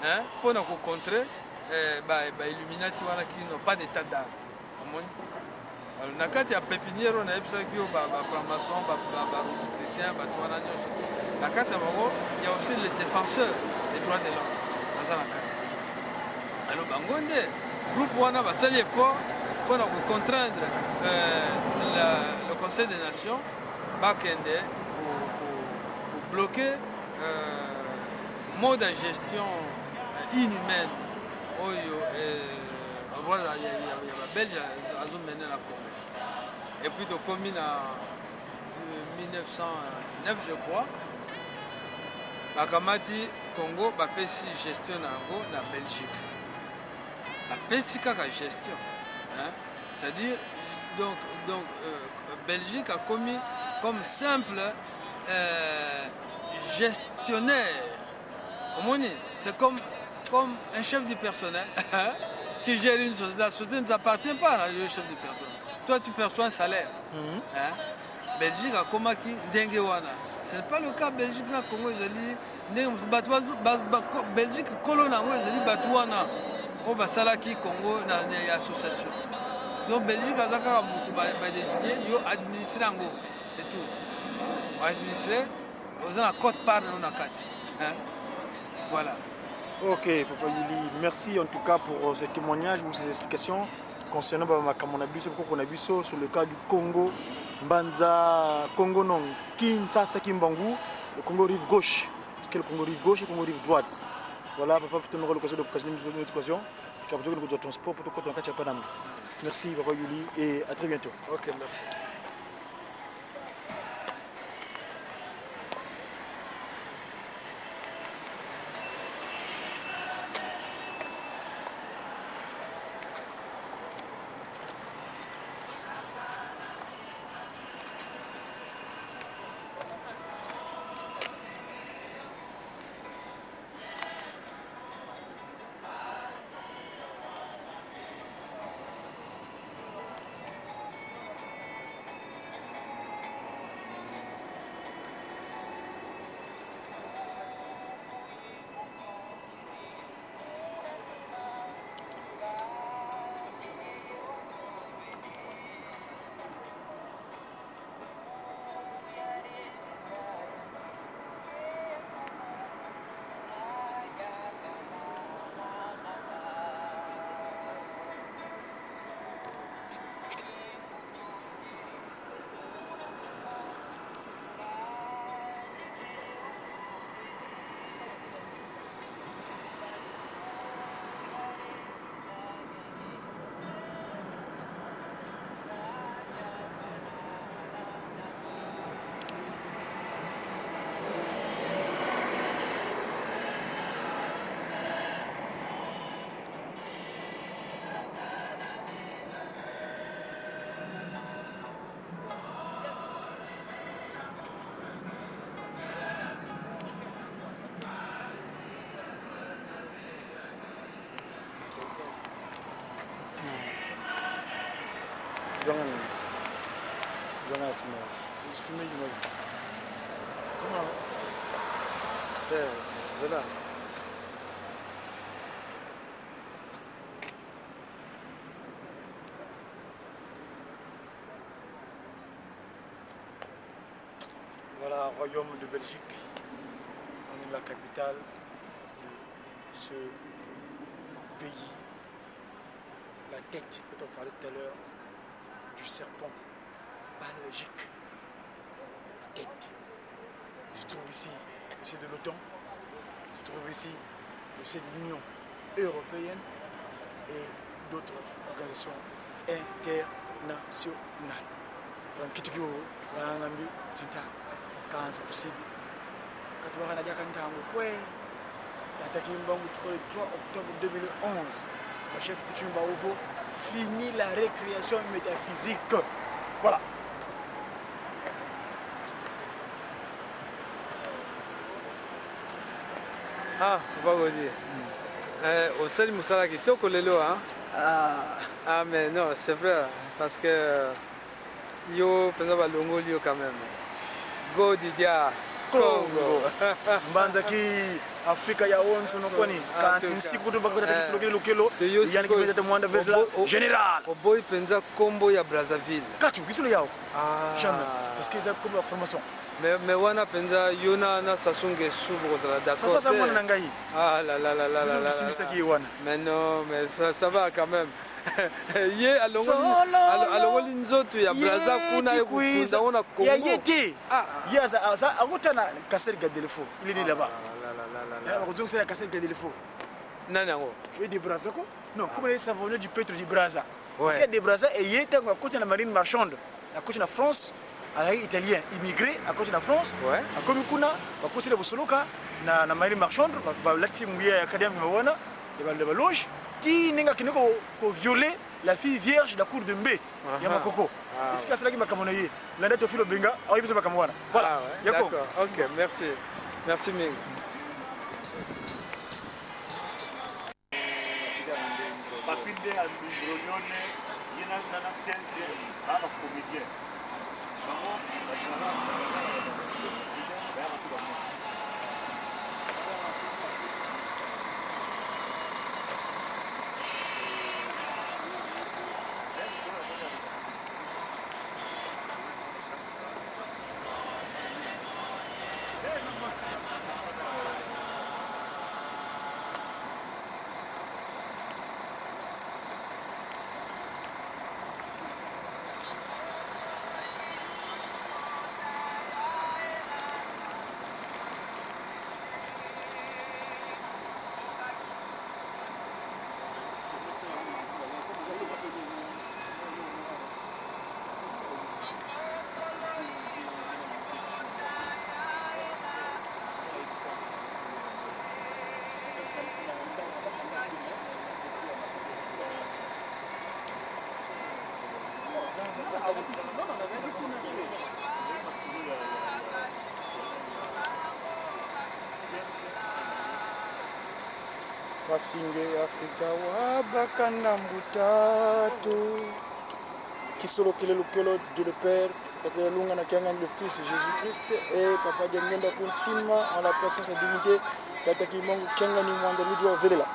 hein, mpo na ko contrer, eh, ba, ba Illuminati wana qui n'ont pas d'état d'âme. Omoni? Alors, na kati ya pépinière oyo nayebisaki yo, ba, ba francs-maçons, ba, ba, ba rosicruciens, bato wana nyonso tout, na kati ya bango, il y a aussi les défenseurs des droits de l'homme. Baza na kati. Alors, bango nde groupe wana basali effort mpo na ko contraindre, euh, la, le Conseil des Nations bakende ko, ko, ko bloquer, euh, mode de gestion, euh, inhumaine oyo, euh, roi ya, ya, ya, ya ba Belge azo mener na Congo. Et puis tokomi na mille neuf cent neuf, je crois, bakamati Congo, bapesi gestion na yango na Belgique. Bapesi kaka gestion, hein? C'est-à-dire, donc, donc, euh, Belgique akomi comme simple, euh, gestionnaire. Omoni, c'est comme, comme un chef du personnel qui gère une société. La société ne t'appartient pas, là, le chef du personnel. Toi, tu perçois un salaire. Mhm. Hein? Belgique akomaki ndenge wana. Ce n'est pas le cas. Belgique na Congo ezali ndenge mosusu. Bato bazo-, ba, ba, ko-, Belgique, kolo na yango ezali bato wana oyo basalaki Congo na, na, ya association. Donc, Belgique aza kaka moto ba, ba désigner, yo administrer yango. C'est tout. Administrer, oza na quote-part na yo na kati. Hein? Voilà. Ok, Papa Youli, merci en tout cas pour, euh, ce témoignage ou ces explications concernant, bah, makambo na biso, bakoko na biso, sur le cas du Congo, Mbanza, Congo non, Kinshasa, Kimbangu, le Congo rive gauche. Parce que le Congo rive gauche et le Congo rive droite. Voilà, Papa, peut-être on aura l'occasion de passer une autre occasion. C'est capable de transport pour tout côté en Kachapanamu. Merci, Papa Youli, et à très bientôt. Ok, merci. Filmer, je vois. Dis-moi. Eh, voilà. Voilà, royaume de Belgique. On est la capitale de ce pays. La tête dont on parlait tout à l'heure, du serpent, Belgique. La tête. Il se trouve ici le siège de l'OTAN, il se trouve ici le siège de l'Union européenne et d'autres organisations internationales. Bankituki o, banganga mbi senta kansi kusidi. Katuwaka na diaka ntangu kwe. Tata Kimbangu, tukolo trois octobre deux mille onze. Ba chef coutume ba ovo, fini la récréation métaphysique. Voilà. Ah, faut pas dire. Eh, osali musala kitoko lelo, hein? Ah. Ah, mais non, c'est vrai, parce que yo penza balongoli yo quand même. Godi dia Congo. Congo. Mbanza ki Afrika ya wonso no kwani. En tout cas. Kansi nsiku tu bakota, eh, tati solo kilo kilo. Te yo yani siko kibeta te mwanda vetla. Obo-, o-, général. Oboyi penza kombo ya Brazzaville. Kati, gisolo yao. Ah. Jamais. Parce que eza kombo ya formation. Mais, mais wana penza yo na, na Sassou Nguesso bokozala d'accord te. Sassou aza mwana na ngai. Ah là là là là là là là. Biso tusimisaki ye wana. Mais non, mais ça, ça va quand même. Ye alongoli, solo, alo-, alongoli nzoto ya Brazza ye kuna, ye kufunda ona Congo. Ya ye te. Ah, ah. Ye aza, aza, akota na Castel Gandolfo. Il est né là-bas. Ah, là, là, là, là, là. Eh, bakozongisa ya Castel Gandolfo. Nani yango? Oui, de Brazza ko? Non, ah, comme les savonniers du peuple du Brazza. Ouais. Parce que de Brazza, et ye ntango akoti na marine marchande. Akoti na France, azalaki italien, immigré, akoti na France, ouais, akomi kuna, bakotisi ye bosoloka na, na marine marchande, ba-, balatisi ye nguya ya kadiambi mawana, ya ba-, ya baloge, ti ndenge akende ko, ko violer la fille vierge, la cour de Mbe, ya, aha, Makoko. Ah, esika asalaki makambo na ye. Landa Théophile Obenga, akoyebisa makambo wana. Voilà. Ah ouais, ya Congo. D'accord. Ok, merci. Merci mingi. Papi nde ya Mbimbro Nyone, ye na, na, na Serge, na ba comédien. Bango, ba jouera, ba jouera, ba jouera, ba jouera. Basinge Afrika wa bakanda mbuta tu. Kisolokele lukelo Dieu le Père, kati ya lunga na kiangani le Fils Jésus-Christ, et Papa Dieu Ngienda Kuntima, en la présence de la divinité, Tata Kimbangu kiangani mwanda ludi wa velela.